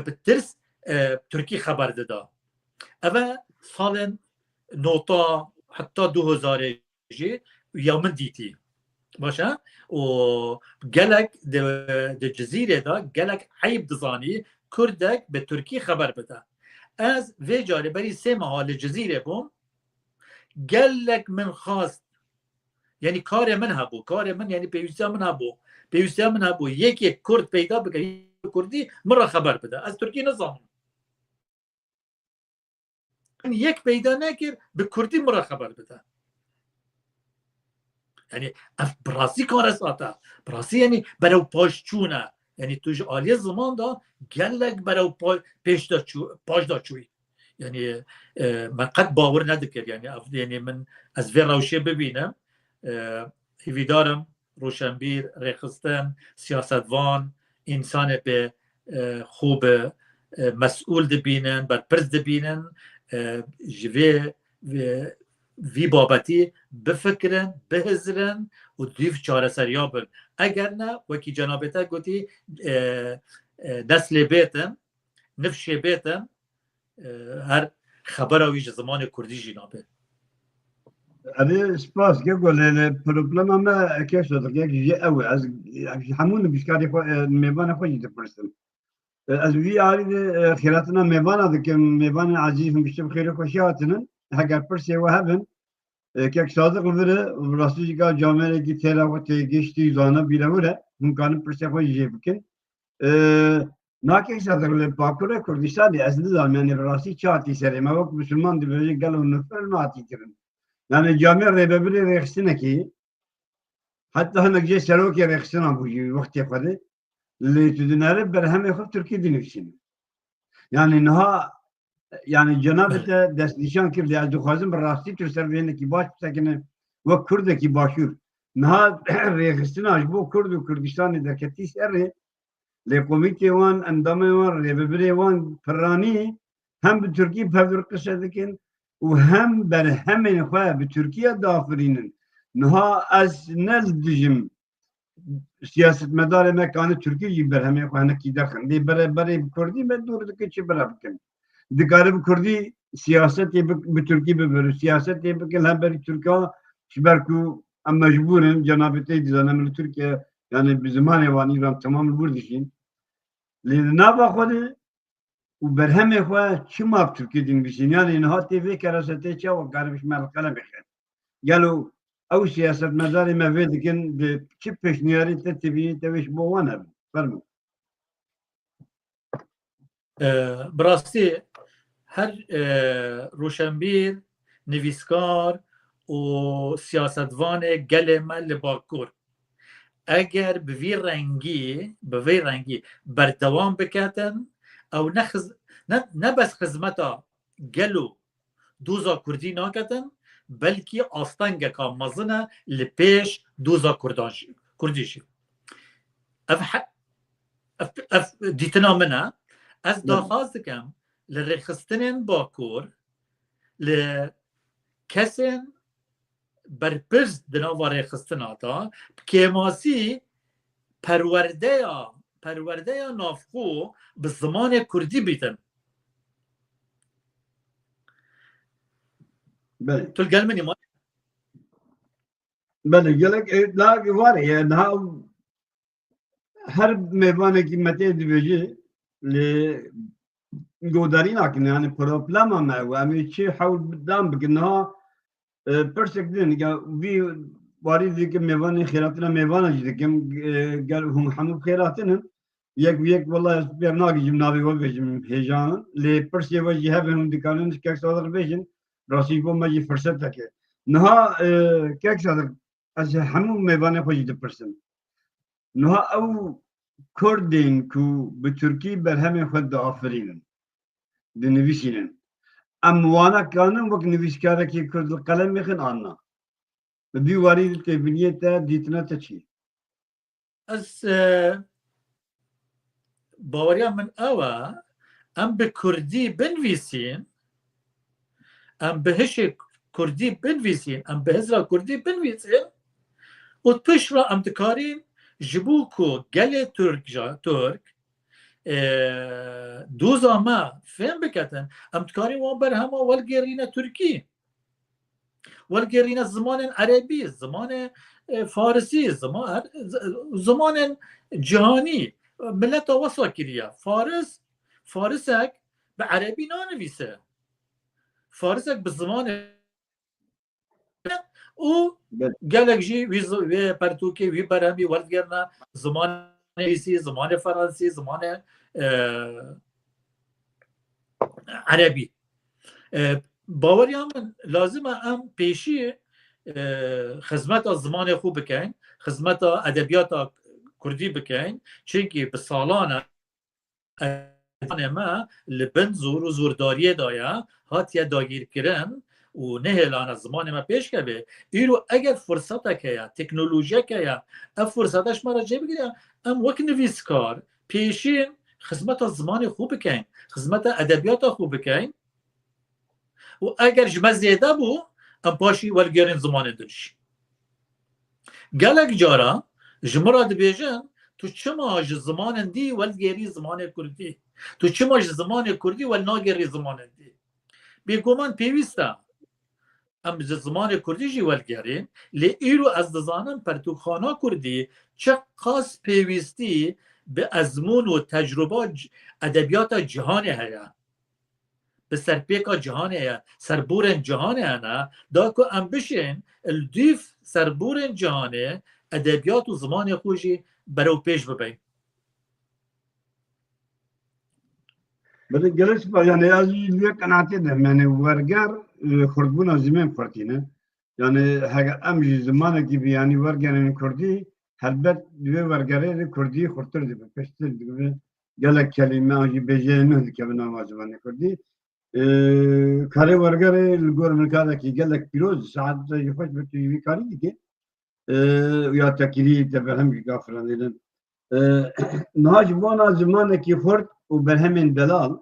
bi tirs, e, Tirkî xeber dida. Ev e salên nota heta du hezarê jî ya min dîtî. Baş e? Û gelek di, di Cizîrê de gelek eyb dizanî Kurdek bi Tirkî xeber bide. Ez vê carê berî sê meha li Cizîrê bûm. Gelek min xwest. Yanî karê min hebû. Karê min, yanî pêwîstiya min hebû. Pêwîstiya min hebû. Yekê Kurd peyda bike, Kurdî min re xeber bide. Ez Tirkî nizanim. Yek peyda nekir, bi kurdî min re xeber bide. Yanî ev bi rastî karesat e. Bi rastî yanî berew paş çûn e. Yanî tu ji aliyê ziman de gelek berew pa-, pêş de çû, paş de çûyî. Yanî, e, me qet bawer nedikir. Yanî ev, yanî min, ez vê rewşê bibînim. E, hêvîdar im roşenbîr, rêxistin, siyasetvan, însanê bi, e, xwe bi, e, mesûl dibînin, berpirs dibînin, e, ji vê, vê, vî babetî bifikirin, bihizirin û dûv çareseriya bin. Eger ne, wekî cenabê te gotî, e, e, dest lê bêtin, nifşê bêtin, e, her xebera wî ji zimanê kurdî jî nabe. Erê, spas, Gego, lê, lê problema me, Keşo, yek jî ew e. Ez, ez ji hemû nivîskarê xwe, e, mêvanê xwe jî dipirsim. E, ez vî alî de, e, xêratina mêvana dikim, mêvanên ezîz hûn bi xêr û xweşî hatinin. Heger pirsê we hebin, E, kek Sadiq li vir e, rastî jî ka camêrekî têra xwe têgiştî zana bîre wir e, hûn karin pirsê xwe jî jê bikin. E, na kek Sadiq li Bakurê Kurdistanê ez nizanim, yanî bi rastî çi hatî serê me, wek misilman dibêje gelo nifir nehatî kirin. Yanî camê rêvebirê rêxistinekî, heta hinek jê serokê rêxistina bû jî wextê xwe de. Lê tu dinere berhemê xwe tirkî dinivîsîne. Yanî niha, yanî cenabê te destnîşan kir, lê ez dixwazim bi rastî tu ser vê hinekî baş bisekine wek Kurdekî Başûr. Niha rêxistina ji bo Kurd û Kurdistanê derketî ser rê, lê komîtê wan, endamê wan, rêvebirê wan piranî hem bi tirkî pevdir qise dikin û hem berhemên xwe bi tirkî ya diafirînin. Niha ez ne li dijim siyasetmedarê me kane tirkî jî berhemê xwe hinekî derxin. Lê bere, berê bi kurdî me dûr dike çi bere bikin. Dikare bi kurdî siyasetê bi, bi tirkî bibir û siyasetê bikin hemberî tirka, ji ber ku em mecbûr in, cenabê te dizane min li Tirkiye, yani bi zimanê wan îro em temam li wir dijîn. Lê di nava xwe de û berhemê xwe çima bi tirkî dinivîsîn? Yanî niha tê vê kerasetê çawa karibe ji me li qelemê xin? Gelo ew siyasetmedarê me vê dikin, di çi pêşniyarî te têbînî te wê ji bo wan hebin? Fermo. E, bi rastî her, e, roşenbîr, nivîskar û siyasetvanê gelê me li Bakur eger bi vî rengî, bi vî rengî berdewam biketin, ew ne xiz-, ne, ne bes xizmeta gel û doza kurdî naketin, belkî astengeka mezin e li pêş doza kurdan jî, kurdî jî. Ev he-, ev, ev dîtina min e. Ez daxwaz dikim li rêxistinên Bakur, li kesên berpirs di nava rêxistina de, bi kêmasî perwerdeya, perwerdeya navxwe bi zimanê kurdî bîtin. Belê. Tu li gel min î ma? Belê, gelek, e, la, var e, niha her mêvanekî me tê dibêje, lê godarî nakin, yani problema me û em ê çi hewl dan bikin. Niha, e, pirsek din, ya vî warî dikim, mêvanê xêratina mêvana jî dikim, e, gel hûn hemû xêratin in. Yek bi yek, wela ez pêr nagihîjim navê we bêjim, hêjan in. Lê pirsê we jî hebe hûn dikarin ji kek Sadiq bêjin, rastî ji bo me jî firsetek e. Niha, e, kek Sadiq, ez hemû mêvanê xwe jî dipirsim. Niha ew kurdên ku bi tirkî berhemên xwe diafirînin, dinivîsînin, em wana kanin wek nivîskarekî kurd li qelemê xin an na? Bi vî warî têbîniyê te, dîtina te çi ye? Ez, e, baweriya min ew e, em bi kurdî binivîsîn, em bi hişê kurdî binivîsîn, em bi hizra kurdî binivîsîn û pişt re em dikarîn ji bo ku gelê Tirk, ja, Tirk, e, doza me fêm biketin, em dikarîn wan berhema welgêrîne Tirkî. Welgêrîne zimanên erebî, zimanê, e, farisî, zima-, her, z-, zimanên cihanî, e, mileta wesa kiriye. Faris, farisek bi erebî nanivîse. Farisek bi zimanê û Belê. Gelek jî wî zi-, wê pertûkê, wî berhemî werdigirine zimanê îngilîzî, zimanê fransî, zimanê, e, erebî. E, baweriya min lazim e em pêşî, e, xizmeta zimanê xwe bikeyn, xizmeta edebiyata kurdî bikeyn. Çimkî bi salan e zimanê me li bin zor û zordariyê de ye, hatiye dagîrkirin û nehêlane zimanê me pêş keve. Îro eger firsetek heye, teknolojiyek heye, ev firsete ji me re cêbigire, em wek nivîskar pêşîn xizmeta zimanê xwe bikeyn, xizmeta edebiyata xwe bikeyn. Û eger ji me zêde bû, em paşî welgêrîn zimanên din jî. Gelek cara ji min re dibêjin, tu çima ji zimanên dî welgêrî zimanê kurdî? Tu çima ji zimanê kurdî welnagêrî zimanên dî? Bêguman pêwîst e em ji zimanê kurdî jî welgêrîn, lê îro ez dizanim pertûkxana kurdî çiqas pêwîstî bi ezmûn û tecrûba c-, edebiyata cîhanê heye. bi serpêka cihanê ye, serborên cihanê hene, da ku em bişên li dûv serborên cihanê edebiyat û zimanê xwe jî berew pêş bibeyn. Belê gelek spas. Yani ez jî li vê qenaatê de me, yani werger, e, xurtbûna zimên xurtî ne. Yani hege em jî zimanekî bi, yani wergerên kurdî, helbet di vê wergerê de kurdî xurtir dibe, pêştir dibe. Gelek kelîme an jî bêjeyên nû dikevin nava zimanê kurdî. E, karê wergerê li gor min karekî gelek pîroz, saet jî xweş bi tu jî vî karî dike. E, ya tekîrî te berhem jî gafiranînin. E, niha ji bona zimanekî xurt û berhemên delal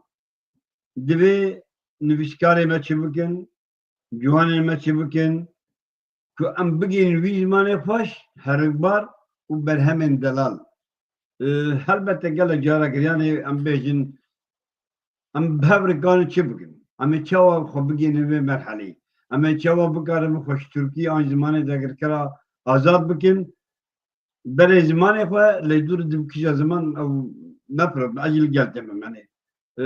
divê nivîskarê me çi bikin, ciwanên me çi bikin, ku em bigihînin wî zimanê xweş, herikbar û berhemên delal. E, helbete gelek cara giriyanê em bêjin, em bi hev re karin çi bikin? Em ê çawa xwe bigihînin vê merheleyê? Em ê çawa bikarin xwe ji Tirkî an zimanê dagirkera azad bikin? Berê zimanê xwe lê dûr di kîja ziman ew ne problem, ez jî li gel te me, yani. E,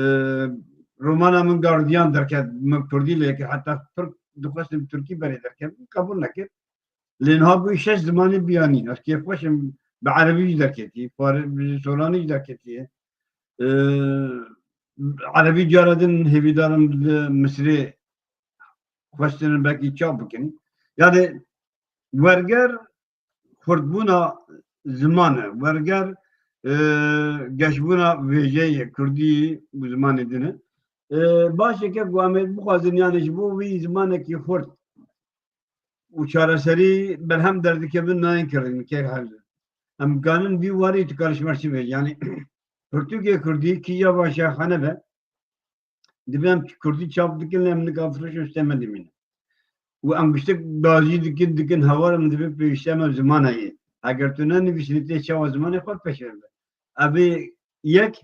romana min Gardiyan derket, min kurdî lê kir, heta Tirk dixwestim Tirkî berê derket, qebûl nekir. Lê niha bû şeş zimanê biyanî. Ez kêfxweş im, bi erebî jî derketî, far-, bi soranî jî derketiye. E, erebî cara din hêvîdar im li Misirê xwestinin belkî çap bikin. Yani werger xurtbûna ziman e. Werger, e, geşbûna vêjeyê kurdî û zimanê din e. E, baş e ke ku em ê bixwazin, yani ji bo wî zimanekî xurt û çareserî berhem derdikevin nayên kirin, kêr hel. Em kanin vî warî tu karî ji me çi bêjî? Yani pirtûkê kurdî kîja van şaxane be, divê em kurdî çap dikin, lê em nika firoşin ji te me dimînin. Û em giştek bazî dikin, dikin hewar em divê pêwîstê me ziman heye. Eger tu nenivîsînî tê çawa zimanê xwe pêş ve be. Ev ê yek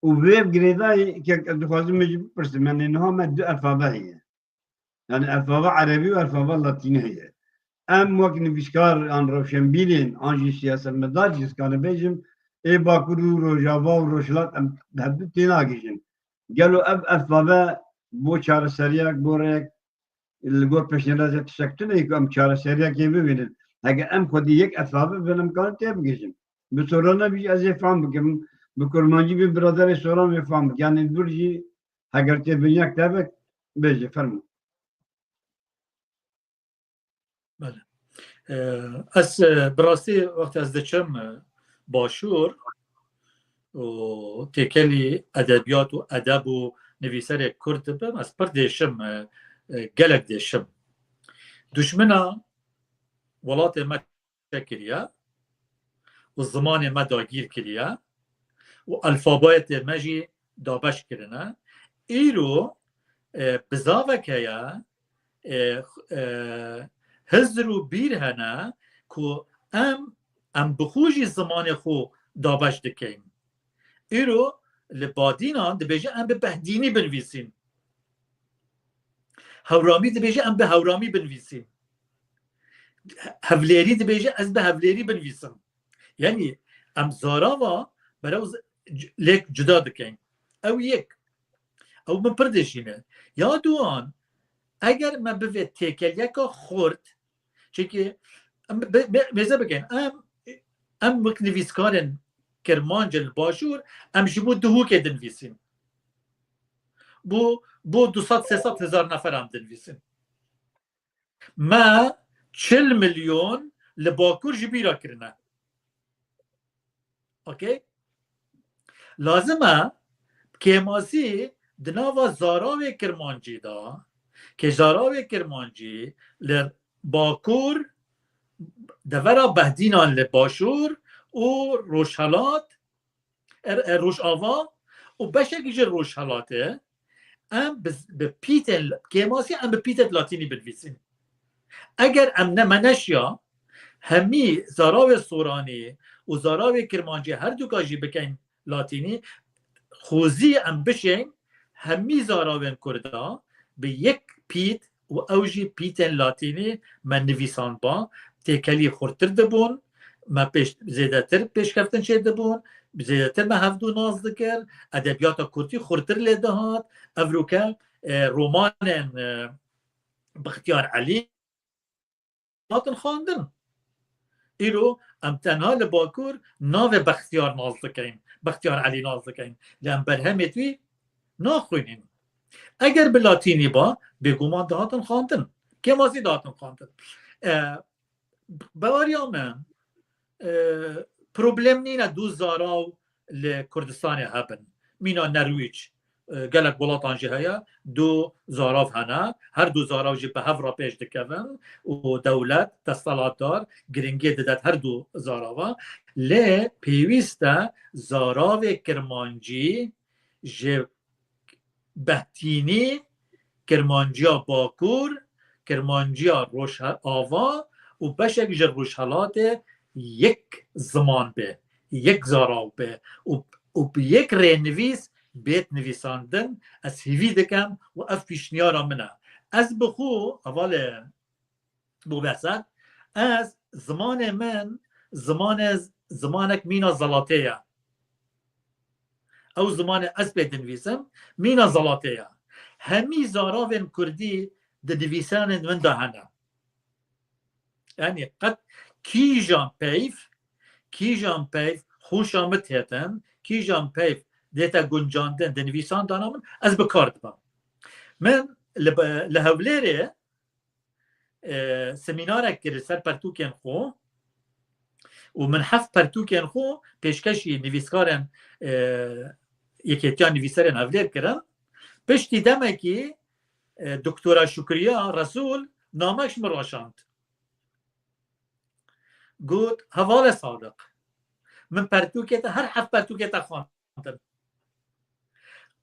û vê girêdayî kek ez dixwazim me jî bipirsim, yani niha me du elfabe heye. Yani elfabe erebî û elfabe latînî heye. Em wek nivîskar an rewşenbîrên an jî siyasetmedar jî ez kanim bêjim, ê Bakur û Rojava û Rojhilat em bi hev du tênagihîjin. Gelo ev elfabe bo çareseriyek, bo rêyek li gor pêşniyazê tiştek tune ye ku em çareseriyekê bibînin. Heke em xwedî yek elfabe bin em karin têbigihîjin. Bi sorana bî ez ê fam bikim, bi kurmancî bî biraderê soran wê fam bikin. Yani dûr jî Heger tê bin yek tevek bêje, fermo. Belê. Ee, ez, e, bi rastî wextê ez diçim, e, başûr û têkelî edebiyat û edeb û nivîserê kurd dibim, ez pir dêşim, e, e, gelek dêşim. Duşmina welatê me kiriye û zimanê me dagîr kiriye û alfabayetê me jî dabeş kirine. Îro, e, bizavek heye, e, e, hizir û bîr hene ku em, em bi xwe jî zimanê xwe dabeş dikeyn. Îro li Badînan dibêje em bi Behdînî binivîsîn. Hewramî dibêje em bi Hewramî binivîsîn. Hevlêrî dibêje ez bi Hevlêrî binivîsim. Yanî em zarava berew z-, c-, lêk cuda dikeyn. Ew yek. Ew min pir dêşîne. Ya duan, eger me bivê têkeliyeka xurt, çimkî em bi, bi, mêze bikin, em, em wek nivîskarên Kirmancê li Başûr, em ji bo Duhokê dinivîsîn. Bo, bo du sed sê sed hezar nefer em dinivîsin. Me çil milyon li Bakur ji bîra kirine. Okey? Lazim e kêmasî di nava zaravê Kirmancî de, kê zaravê Kirmancî li Bakur, devera Behdînan li Başûr û Rojhelat, er, er, Rojava û beşekî ji Rojhelatê, em bi, bi pîtên kêmasî, em bi pîtên latînî binivîsîn. Eger em ne, me neşiya hemî zaravê soranî û zaravê kirmancî herduka jî bikeyn latînî, xwezî em bişên hemî zaravên kurda bi yek pît û ew jî pîtên latînî me nivîsandba, têkelî xurtir dibûn, me pêş, zêdetir pêşkeftin çê dibûn, zêdetir me hevdû nas dikir, edebiyata kurdî xurtir lê dihat, evroke e, romanên, e, Bixtiyar Elî hatin xwendin. Îro em tenha li Bakur navê Bextiyar nas dikeyin, Bextiyar Elî nas dikeyin. Lê em berhemê wî naxwînin. Eger bi latînî ba, bêguman dihatin xwendin. Kêmasî dihatin xwendin. E, Baweriya min, e, problem nîne du zarav li Kurdistanê hebin. Mîna Nerwîc, e, gelek welatan jî heye, du zarav hene. Her du zarav jî bi hev re pêş dikevin û dewlet, desthilatdar, giringiyê didet her du zarava. Lê pêwîst e zaravê kirmancî ji behtînî, kirmanciya Bakur, kirmanciya Rojava û beşek ji Rojhelatê yek ziman be, yek zarav be û, û bi yek rênivîs bêt nivîsandin, ez hîvî dikim û ev pîşniyara min e. Ez bi xwe, hevalê Bû behsa, ez, zimanê min, zimanê, zimanek mîna zelatê ye. Ew zimanê ez pê dinivîsim, mîna zelatê ye. Hemî zaravên kurdî di nivîsanên min de hene. Yanî qet kîjan peyv, kîjan peyv hûşa min têtin, kîjan peyv dête guncandin di nivîsandana min, ez bi kar dibim. Min li, li Hewlêrê e, semînarek kir li ser pertûkên xwe û min heft pertûkên xwe pêşkêşî nivîskarên, e, Yekêtiya Nivîserên Hevlêr kirin. Piştî demekî, e, Doktora Şukriya Resûl namek ji min re şand. Got, Hevalê Sadiq, min pertûkê te, her heft pertûkê te xwend.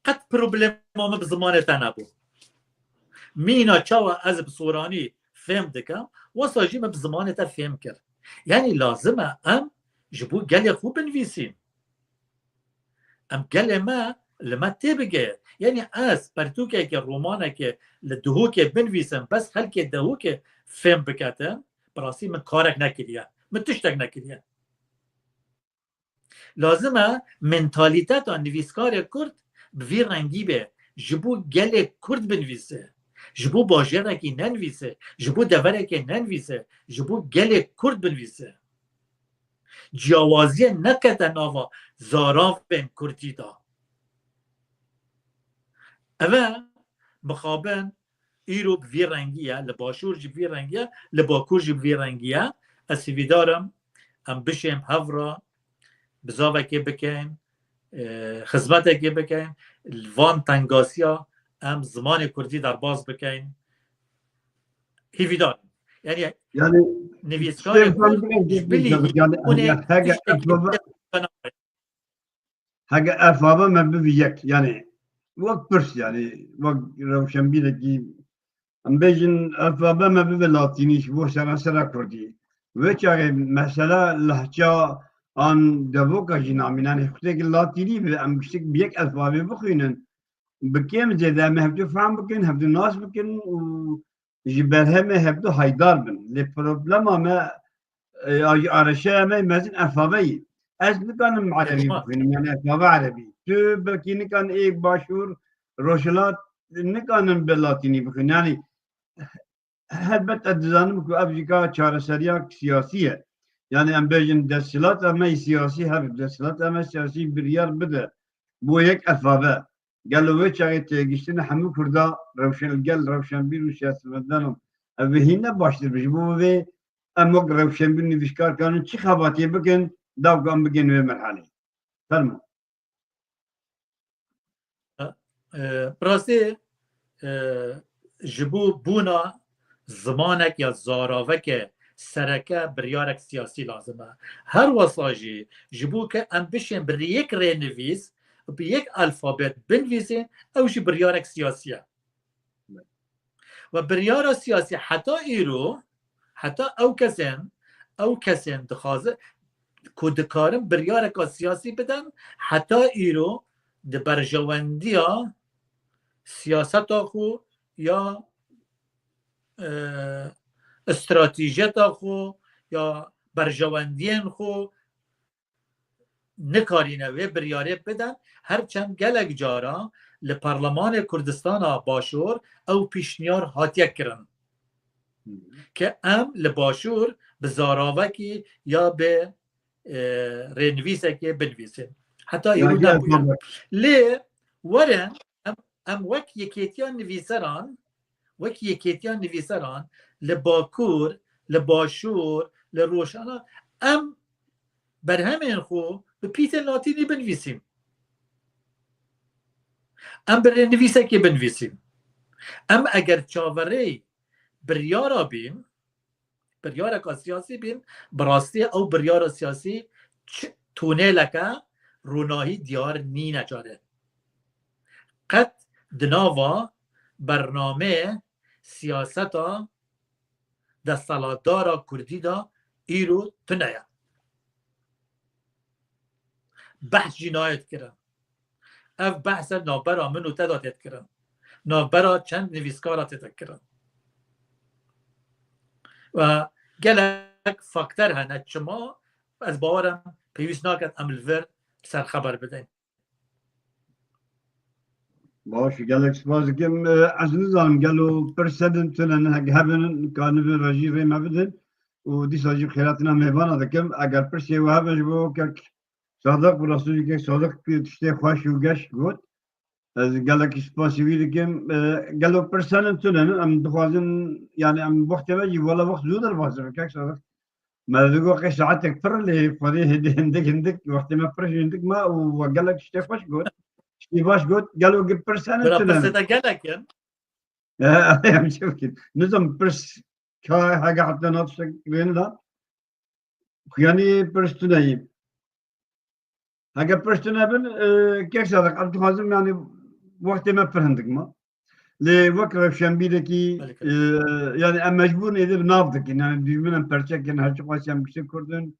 Qet problema min bi zimanê te nebû. Mîna çawa ez bi soranî fêm dikim, wesa jî min bi zimanê te fêm kir. Yanî lazim e em ji bo gelê xwe binivîsîn. Em gelê me li me tê bigeye. Yanî ez pertûkekê, romanekê li Dihokê binivîsim, bes xelkê Dihokê fêm biketin, bi rastî min karek nekiriye. Min tiştek nekiriye. Lazim e mentalîteta nivîskarê kurd bi vî rengî be, ji bo gelê kurd binivîse, ji bo bajêrekî nenivîse, ji bo deverekê nenivîse, ji bo gelê kurd binivîse. Ciyawaziyê nekete nava zaravên kurdî de. Ev e mixabin îro bi vî rengî ye, li Başûr jî bi vî rengî ye, li Bakur jî bi vî rengî ye. Ez hîvîdar im em bişêm hev re bizavekê bikeyn, e, xizmetekê bikeyn, li van tengasiya em zimanê kurdî derbas bikeyn. Hîvîdar im. Yanî, yanî, nivîskarê kurd ji bilî, yanî, hûnê hege tiştekî Hege elfabe me bibe yek, yanî wek pirs, yanî wek rewşenbîrekî, em bêjin elfabe me bibe latînî ji bo serasera kurdî. Wê çaxê mesela lehça an devoka jî namîne, yanî xwedekî latînî be, em giştik bi yek elfabe bixwînin, bi kêm zêde em ê hevdû fehm bikin, hevdû nas bikin û ji berhemê hevdu haydar bin. Lê problema me, e, ya ji areşeya me mezin elfabe yî. Ez nikanim erebî bixwînim, yani elfabe erebî. Tu belkî nikan ê başûr, rojhilat nikanin bi latînî bixwîn. Yani helbet ez dizanim ku ev jî ka çareseriya siyasî ye. Yani em bêjin desthilata me siyasî, her desthilata me siyasî biryar bide bo yek elfabe. Gelo wê çaxê têgiştina hemû Kurda rewşen, gel rewşenbîr û siyasetmedanan ev hîn ne baştir be. Ji bo vê em wek rewşenbîr nivîskar kanin çi xebatê bikin, dawkan bigên wê merhalê. Fermo. E, bi rastî, e, ji bo bûna zimanek ya zaraveke sereke biryarek siyasî lazim e. Her wesa jî ji bo ke em bişên bi yek rênivîs, bi yek alfabet binivîsên, ew jî biryarek siyasî ye. Ve biryara siyasî heta îro, heta ew kesên, ew kesên dixwaze ku dikarin biryareka siyasî bidin, heta îro di berjewendiya siyaseta xwe ya, e, stratejiyeta xwe ya berjewendiyên xwe nikarîne wê biryarê bidin. Her çend gelek cara li Parlemanê Kurdistana Başûr ew pîşniyar hatiye kirin. Ke em li Başûr bi zaravekî ya bi, e, rênivîsekê binivîsîn. Heta Ya, îro ya, nebûye. Lê werin em, em wek yekêtiya nivîseran, wek yekêtiya nivîseran li Bakur, li Başûr, li Rojhana em berhemên xwe bi pîtên latînî binivîsîn. Em bi rênivîsekê binivîsîn. Em eger çaverêy biryara bîn, biryareka siyasî bîn, bi rastî ew biryara siyasî çi tûneleke ronahî diyar nîne carê. Qet di nava bernameyê siyaseta desthilatdara kurdî de îro tune ye. Behs jî nayê dikirin. Ev behs e navbera min û te de tê dikirin. Navbera çend nivîskara tê dikirin. Ve gelek faktor hene çima ez bawer im pêwîst naket em li vir ser xeber bidin. Baş, gelek spas dikim. E, ez nizanim gelo pirsên tune ne, hek hebin, ka nivîn re jî rê me bidin. Û dîsa jî xêratina mêvana dikim. Eger pirsê we hebin ji bo kek Sadiq, bi rastî jî kek Sadiq tiştê xweş û geş got. Ez gelekî spasî wî dikim. E, gelo pirsên tune ne, em dixwazin, yani em wextê me jî wela wext zû derbas dibe, kek Sadiq. Me digo qey saetek pir lê Xwedê hêdî hindik hindik wextê me pir hindik ma û we gelek tiştê xweş got. Tiştê baş got. Gelo gi pirsên Bira tune ne? Pirsê te gelek in. Em çi bikin? Nizam pirs ka hege hatta na tiştek rêne da. Xuyanî pirs tune yî. Heke pirs tune bin, e, kek Sadiq, ez dixwazim, yani, wextê me pir hindik ma. Lê wek rewşenbîrekî, Belê, e, yani, em mecbûr in êdî bi nav dikin. Yani, dijmin em perçe kirin, her çiqas em giştê Kurd in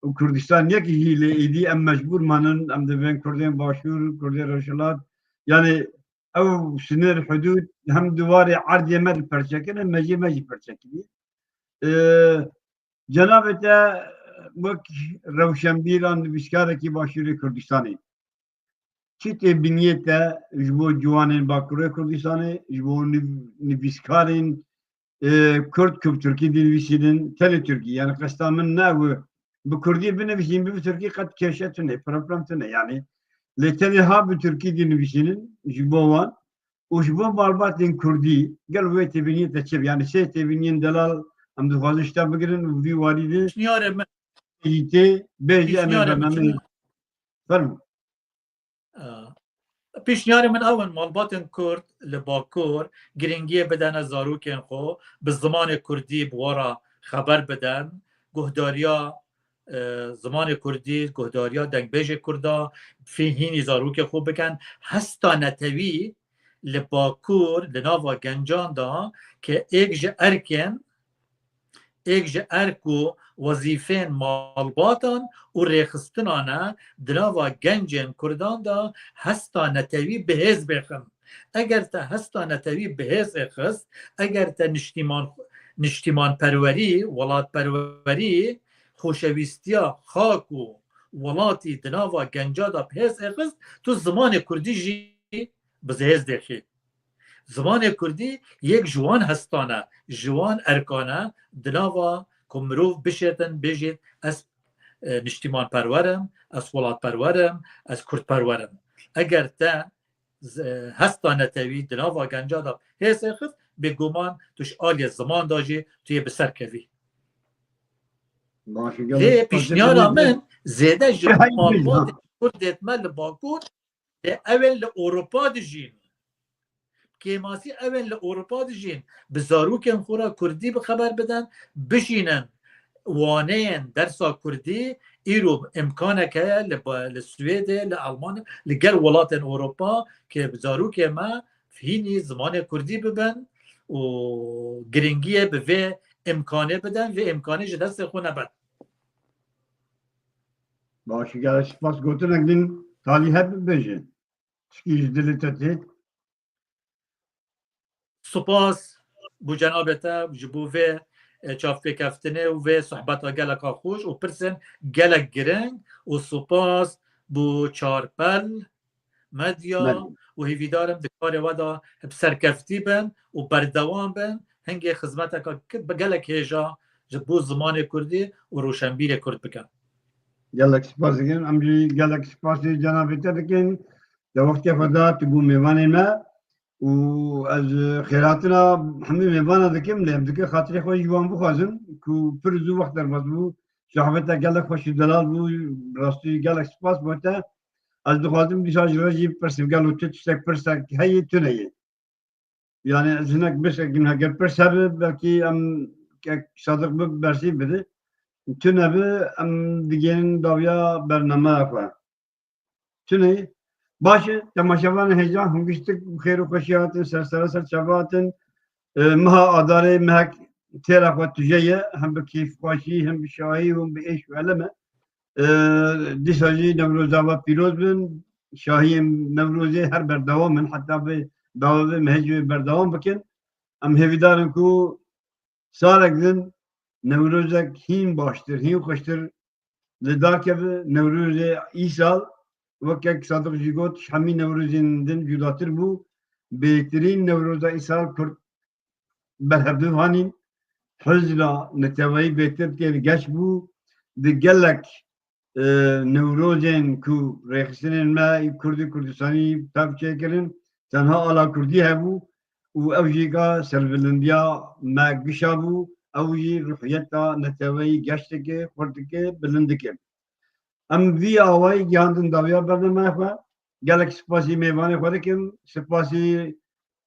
û Kurdistan yek jî lê êdî em mecbûr manin, em divên Kurdên Başûr, Kurdên Rojhilat. Yani, ew sinir, hudûd hem di warê erdê me diperçe kirin, hem mejê me jî perçe kiriye. E, Cenabê te wek rewşenbîran, nivîskarekî Başûrê Kurdistanê, çi tê biniyê te ji bo ciwanên Bakurê Kurdistanê, ji bo niv-, nivîskarên, e, Kurd ku bi Tirkî dinivîsînin, tenê Tirkî? Yani qesta min ne ew e, bi Kurdî binivîsîn, bi Tirkî qet kêşe tune, problem tune yani. Lê tenê ha bi Tirkî dinivîsînin ji bo wan, û ji bo malbatên Kurdî, gel wê têbîniyê te çi be? Yani sê têbîniyên delal em dixwazin ji te bigirin û vî warî de Pişniyarê min, jî tê bêjî em ê pişniyarê min bernameyê çi ne? Fermo. Ee, pişniyarê min ew in, malbatên Kurd li Bakur giringiyê bidene zarokên xwe, bi zimanê Kurdî bi we re xeber bidin, guhdariya e, zimanê Kurdî, guhdariya dengbêjê Kurda, fê-, hînî zarokê xwe bikin. Hesta netewî li Bakur, li nava gencan de ke êk ji erkên, êk ji erk û wezîfên malbatan û rêxistinan e, di nava gencên Kurdan de hesta netewî bi hêz bêxin. Eger te hesta netewî bi hêz êxist, eger te niştîman-, niştîmanperwerî, welatperwerî, xoşewîstiya xak û welatî di nava genca de bi hêz êxist, tu zimanê kurdî jî bi hêz dêxî. Zimanê kurdî yek ji wan hestan e, ji wan erkan e, di nava ku mirov bişêtin, bêjêt, ez, e, niştîmanperwer im, ez welatperwer im, ez kurdperwer im. Eger te z-, hesta netewî di nava genca de hêz êxist, bêguman tu ji aliyê ziman de jî tu yê bi ser kevî. Baş, gelek Lê spas. Pîşniyara min zêde ji Hay, malbatê ha. Kurdê me li Bakur, lê ew ên li Ewropa dijîn. Kêmasî ew ên li Ewropa dijîn. Bi zarokên xwe re kurdî bi xeber bidin, bijînin. Waneyên dersa kurdî îro îmkanek heye li ba-, li Swêdê, li Elmanya, li gel welatên Ewropa ke zarokê me hînî zimanê kurdî bibin û giringiyê bi vê îmkanê bidin, vê îmkanê ji destê xwe nebin. Baş, gelek spas. Gotinek din talî hebe bêje. Tişkî ji dilê te tê. Spas bo cenabê te ji bo vê, e, çavpêkeftinê û vê sohbeta geleka xweş û pirsên gelek giring û spas bo Çarpel, medya û hêvîdar im di karê we de bi serkeftî bin û berdewam bin. Hingê xizmeteka ki-, bi gelek hêja ji bo zimanê kurdî û roşenbîrê kurd bikin. Gelek spas dikin. Em jî gelek spasî cenabê te dikin. Te wextê xwe da, tu bû mêvanê me û ez xêrhatina hemî mêvana dikim, lê em dike xatirê xwe ji wan bixwazim ku pir zû wext derbas bû. Sohbeta gelek xweş û delal bû. Rastî gelek spas bo te. Ez dixwazim dîsa ji we jî bipirsim, gelo tu tiştek pirsek heye, tune ye? Yani ez hinek bişekim, heger pirs hebe, belkî em kek Sadiq bi bersîv bide. Tune bi, em digihînin dawiya bernameya xwe. Tune ye. Baş e, temaşevanên hêja, hûn giştik bi xêr û xweşî hatin, ser sera ser çava hatin. E, meha Adarê mehek têra xwe tije ye, hem bi kêfxweşî, hem bi şahî, hem bi êş û elem e. E, dîsa jî Newroza we pîroz bin. Şahiyên Newrozê her berdewam in, heta bi dawê vê mehê jî wê berdewam bikin. Em hêvîdar in ku salek din Newrozek hîn baştir, hîn xweştir li dar keve. Newrozê îsal, weke Sadiq jî got, ji hemî Newrozên din cudatir bû. Bêhtirîn Newroza îsal Kurd berhevdû hanîn, hizra neteweyî bêtir tê geş bû. Di gelek, e, Newrozên ku rêxistinên me Kurdî Kurdistanî tev çêkirin, tenha ala Kurdî hebû û ew jî ka serbilindiya me gişa bû, ew jî ruhiyeta neteweyî geş dike, xurt dike, bilind dike. Em vî awayî gihandin dawiya bernameya xwe. Gelek spasî mêvanê xwe dikim. Spasî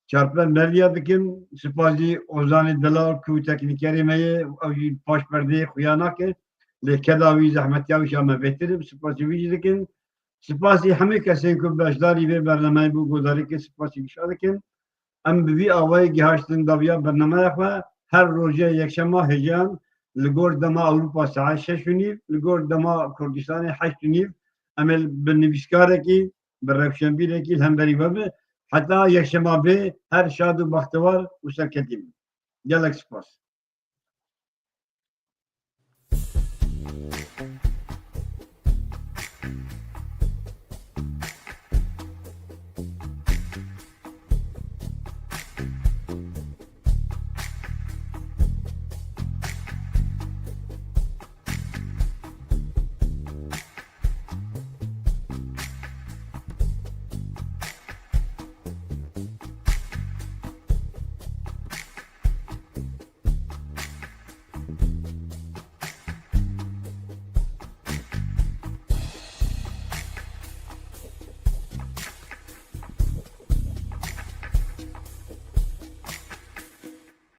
Çarpel Medya dikim. Spasî Ozanê Delal ku teknîkerê me ye, ew jî paş perdeyê xuya nake. Lê keda wî, zehmetiya wî şa me bêtir e. Spasî wî jî dikim. Spasî hemî kesên ku beşdarî vê bernameyê bû, godarî kir, spasî gişa dikim. Em bi vî awayî gihaştin dawiya bernameya xwe. Her rojê yekşema hêjan li gor dema Ewropa saet şeş û nîv, li gor dema Kurdistanê heşt û nîv, em ê bi nivîskarekî, bi rewşenbîrekî li hemberî we be. Heta yekşema bê, her şad û bextewar û serketî bin. Gelek spas.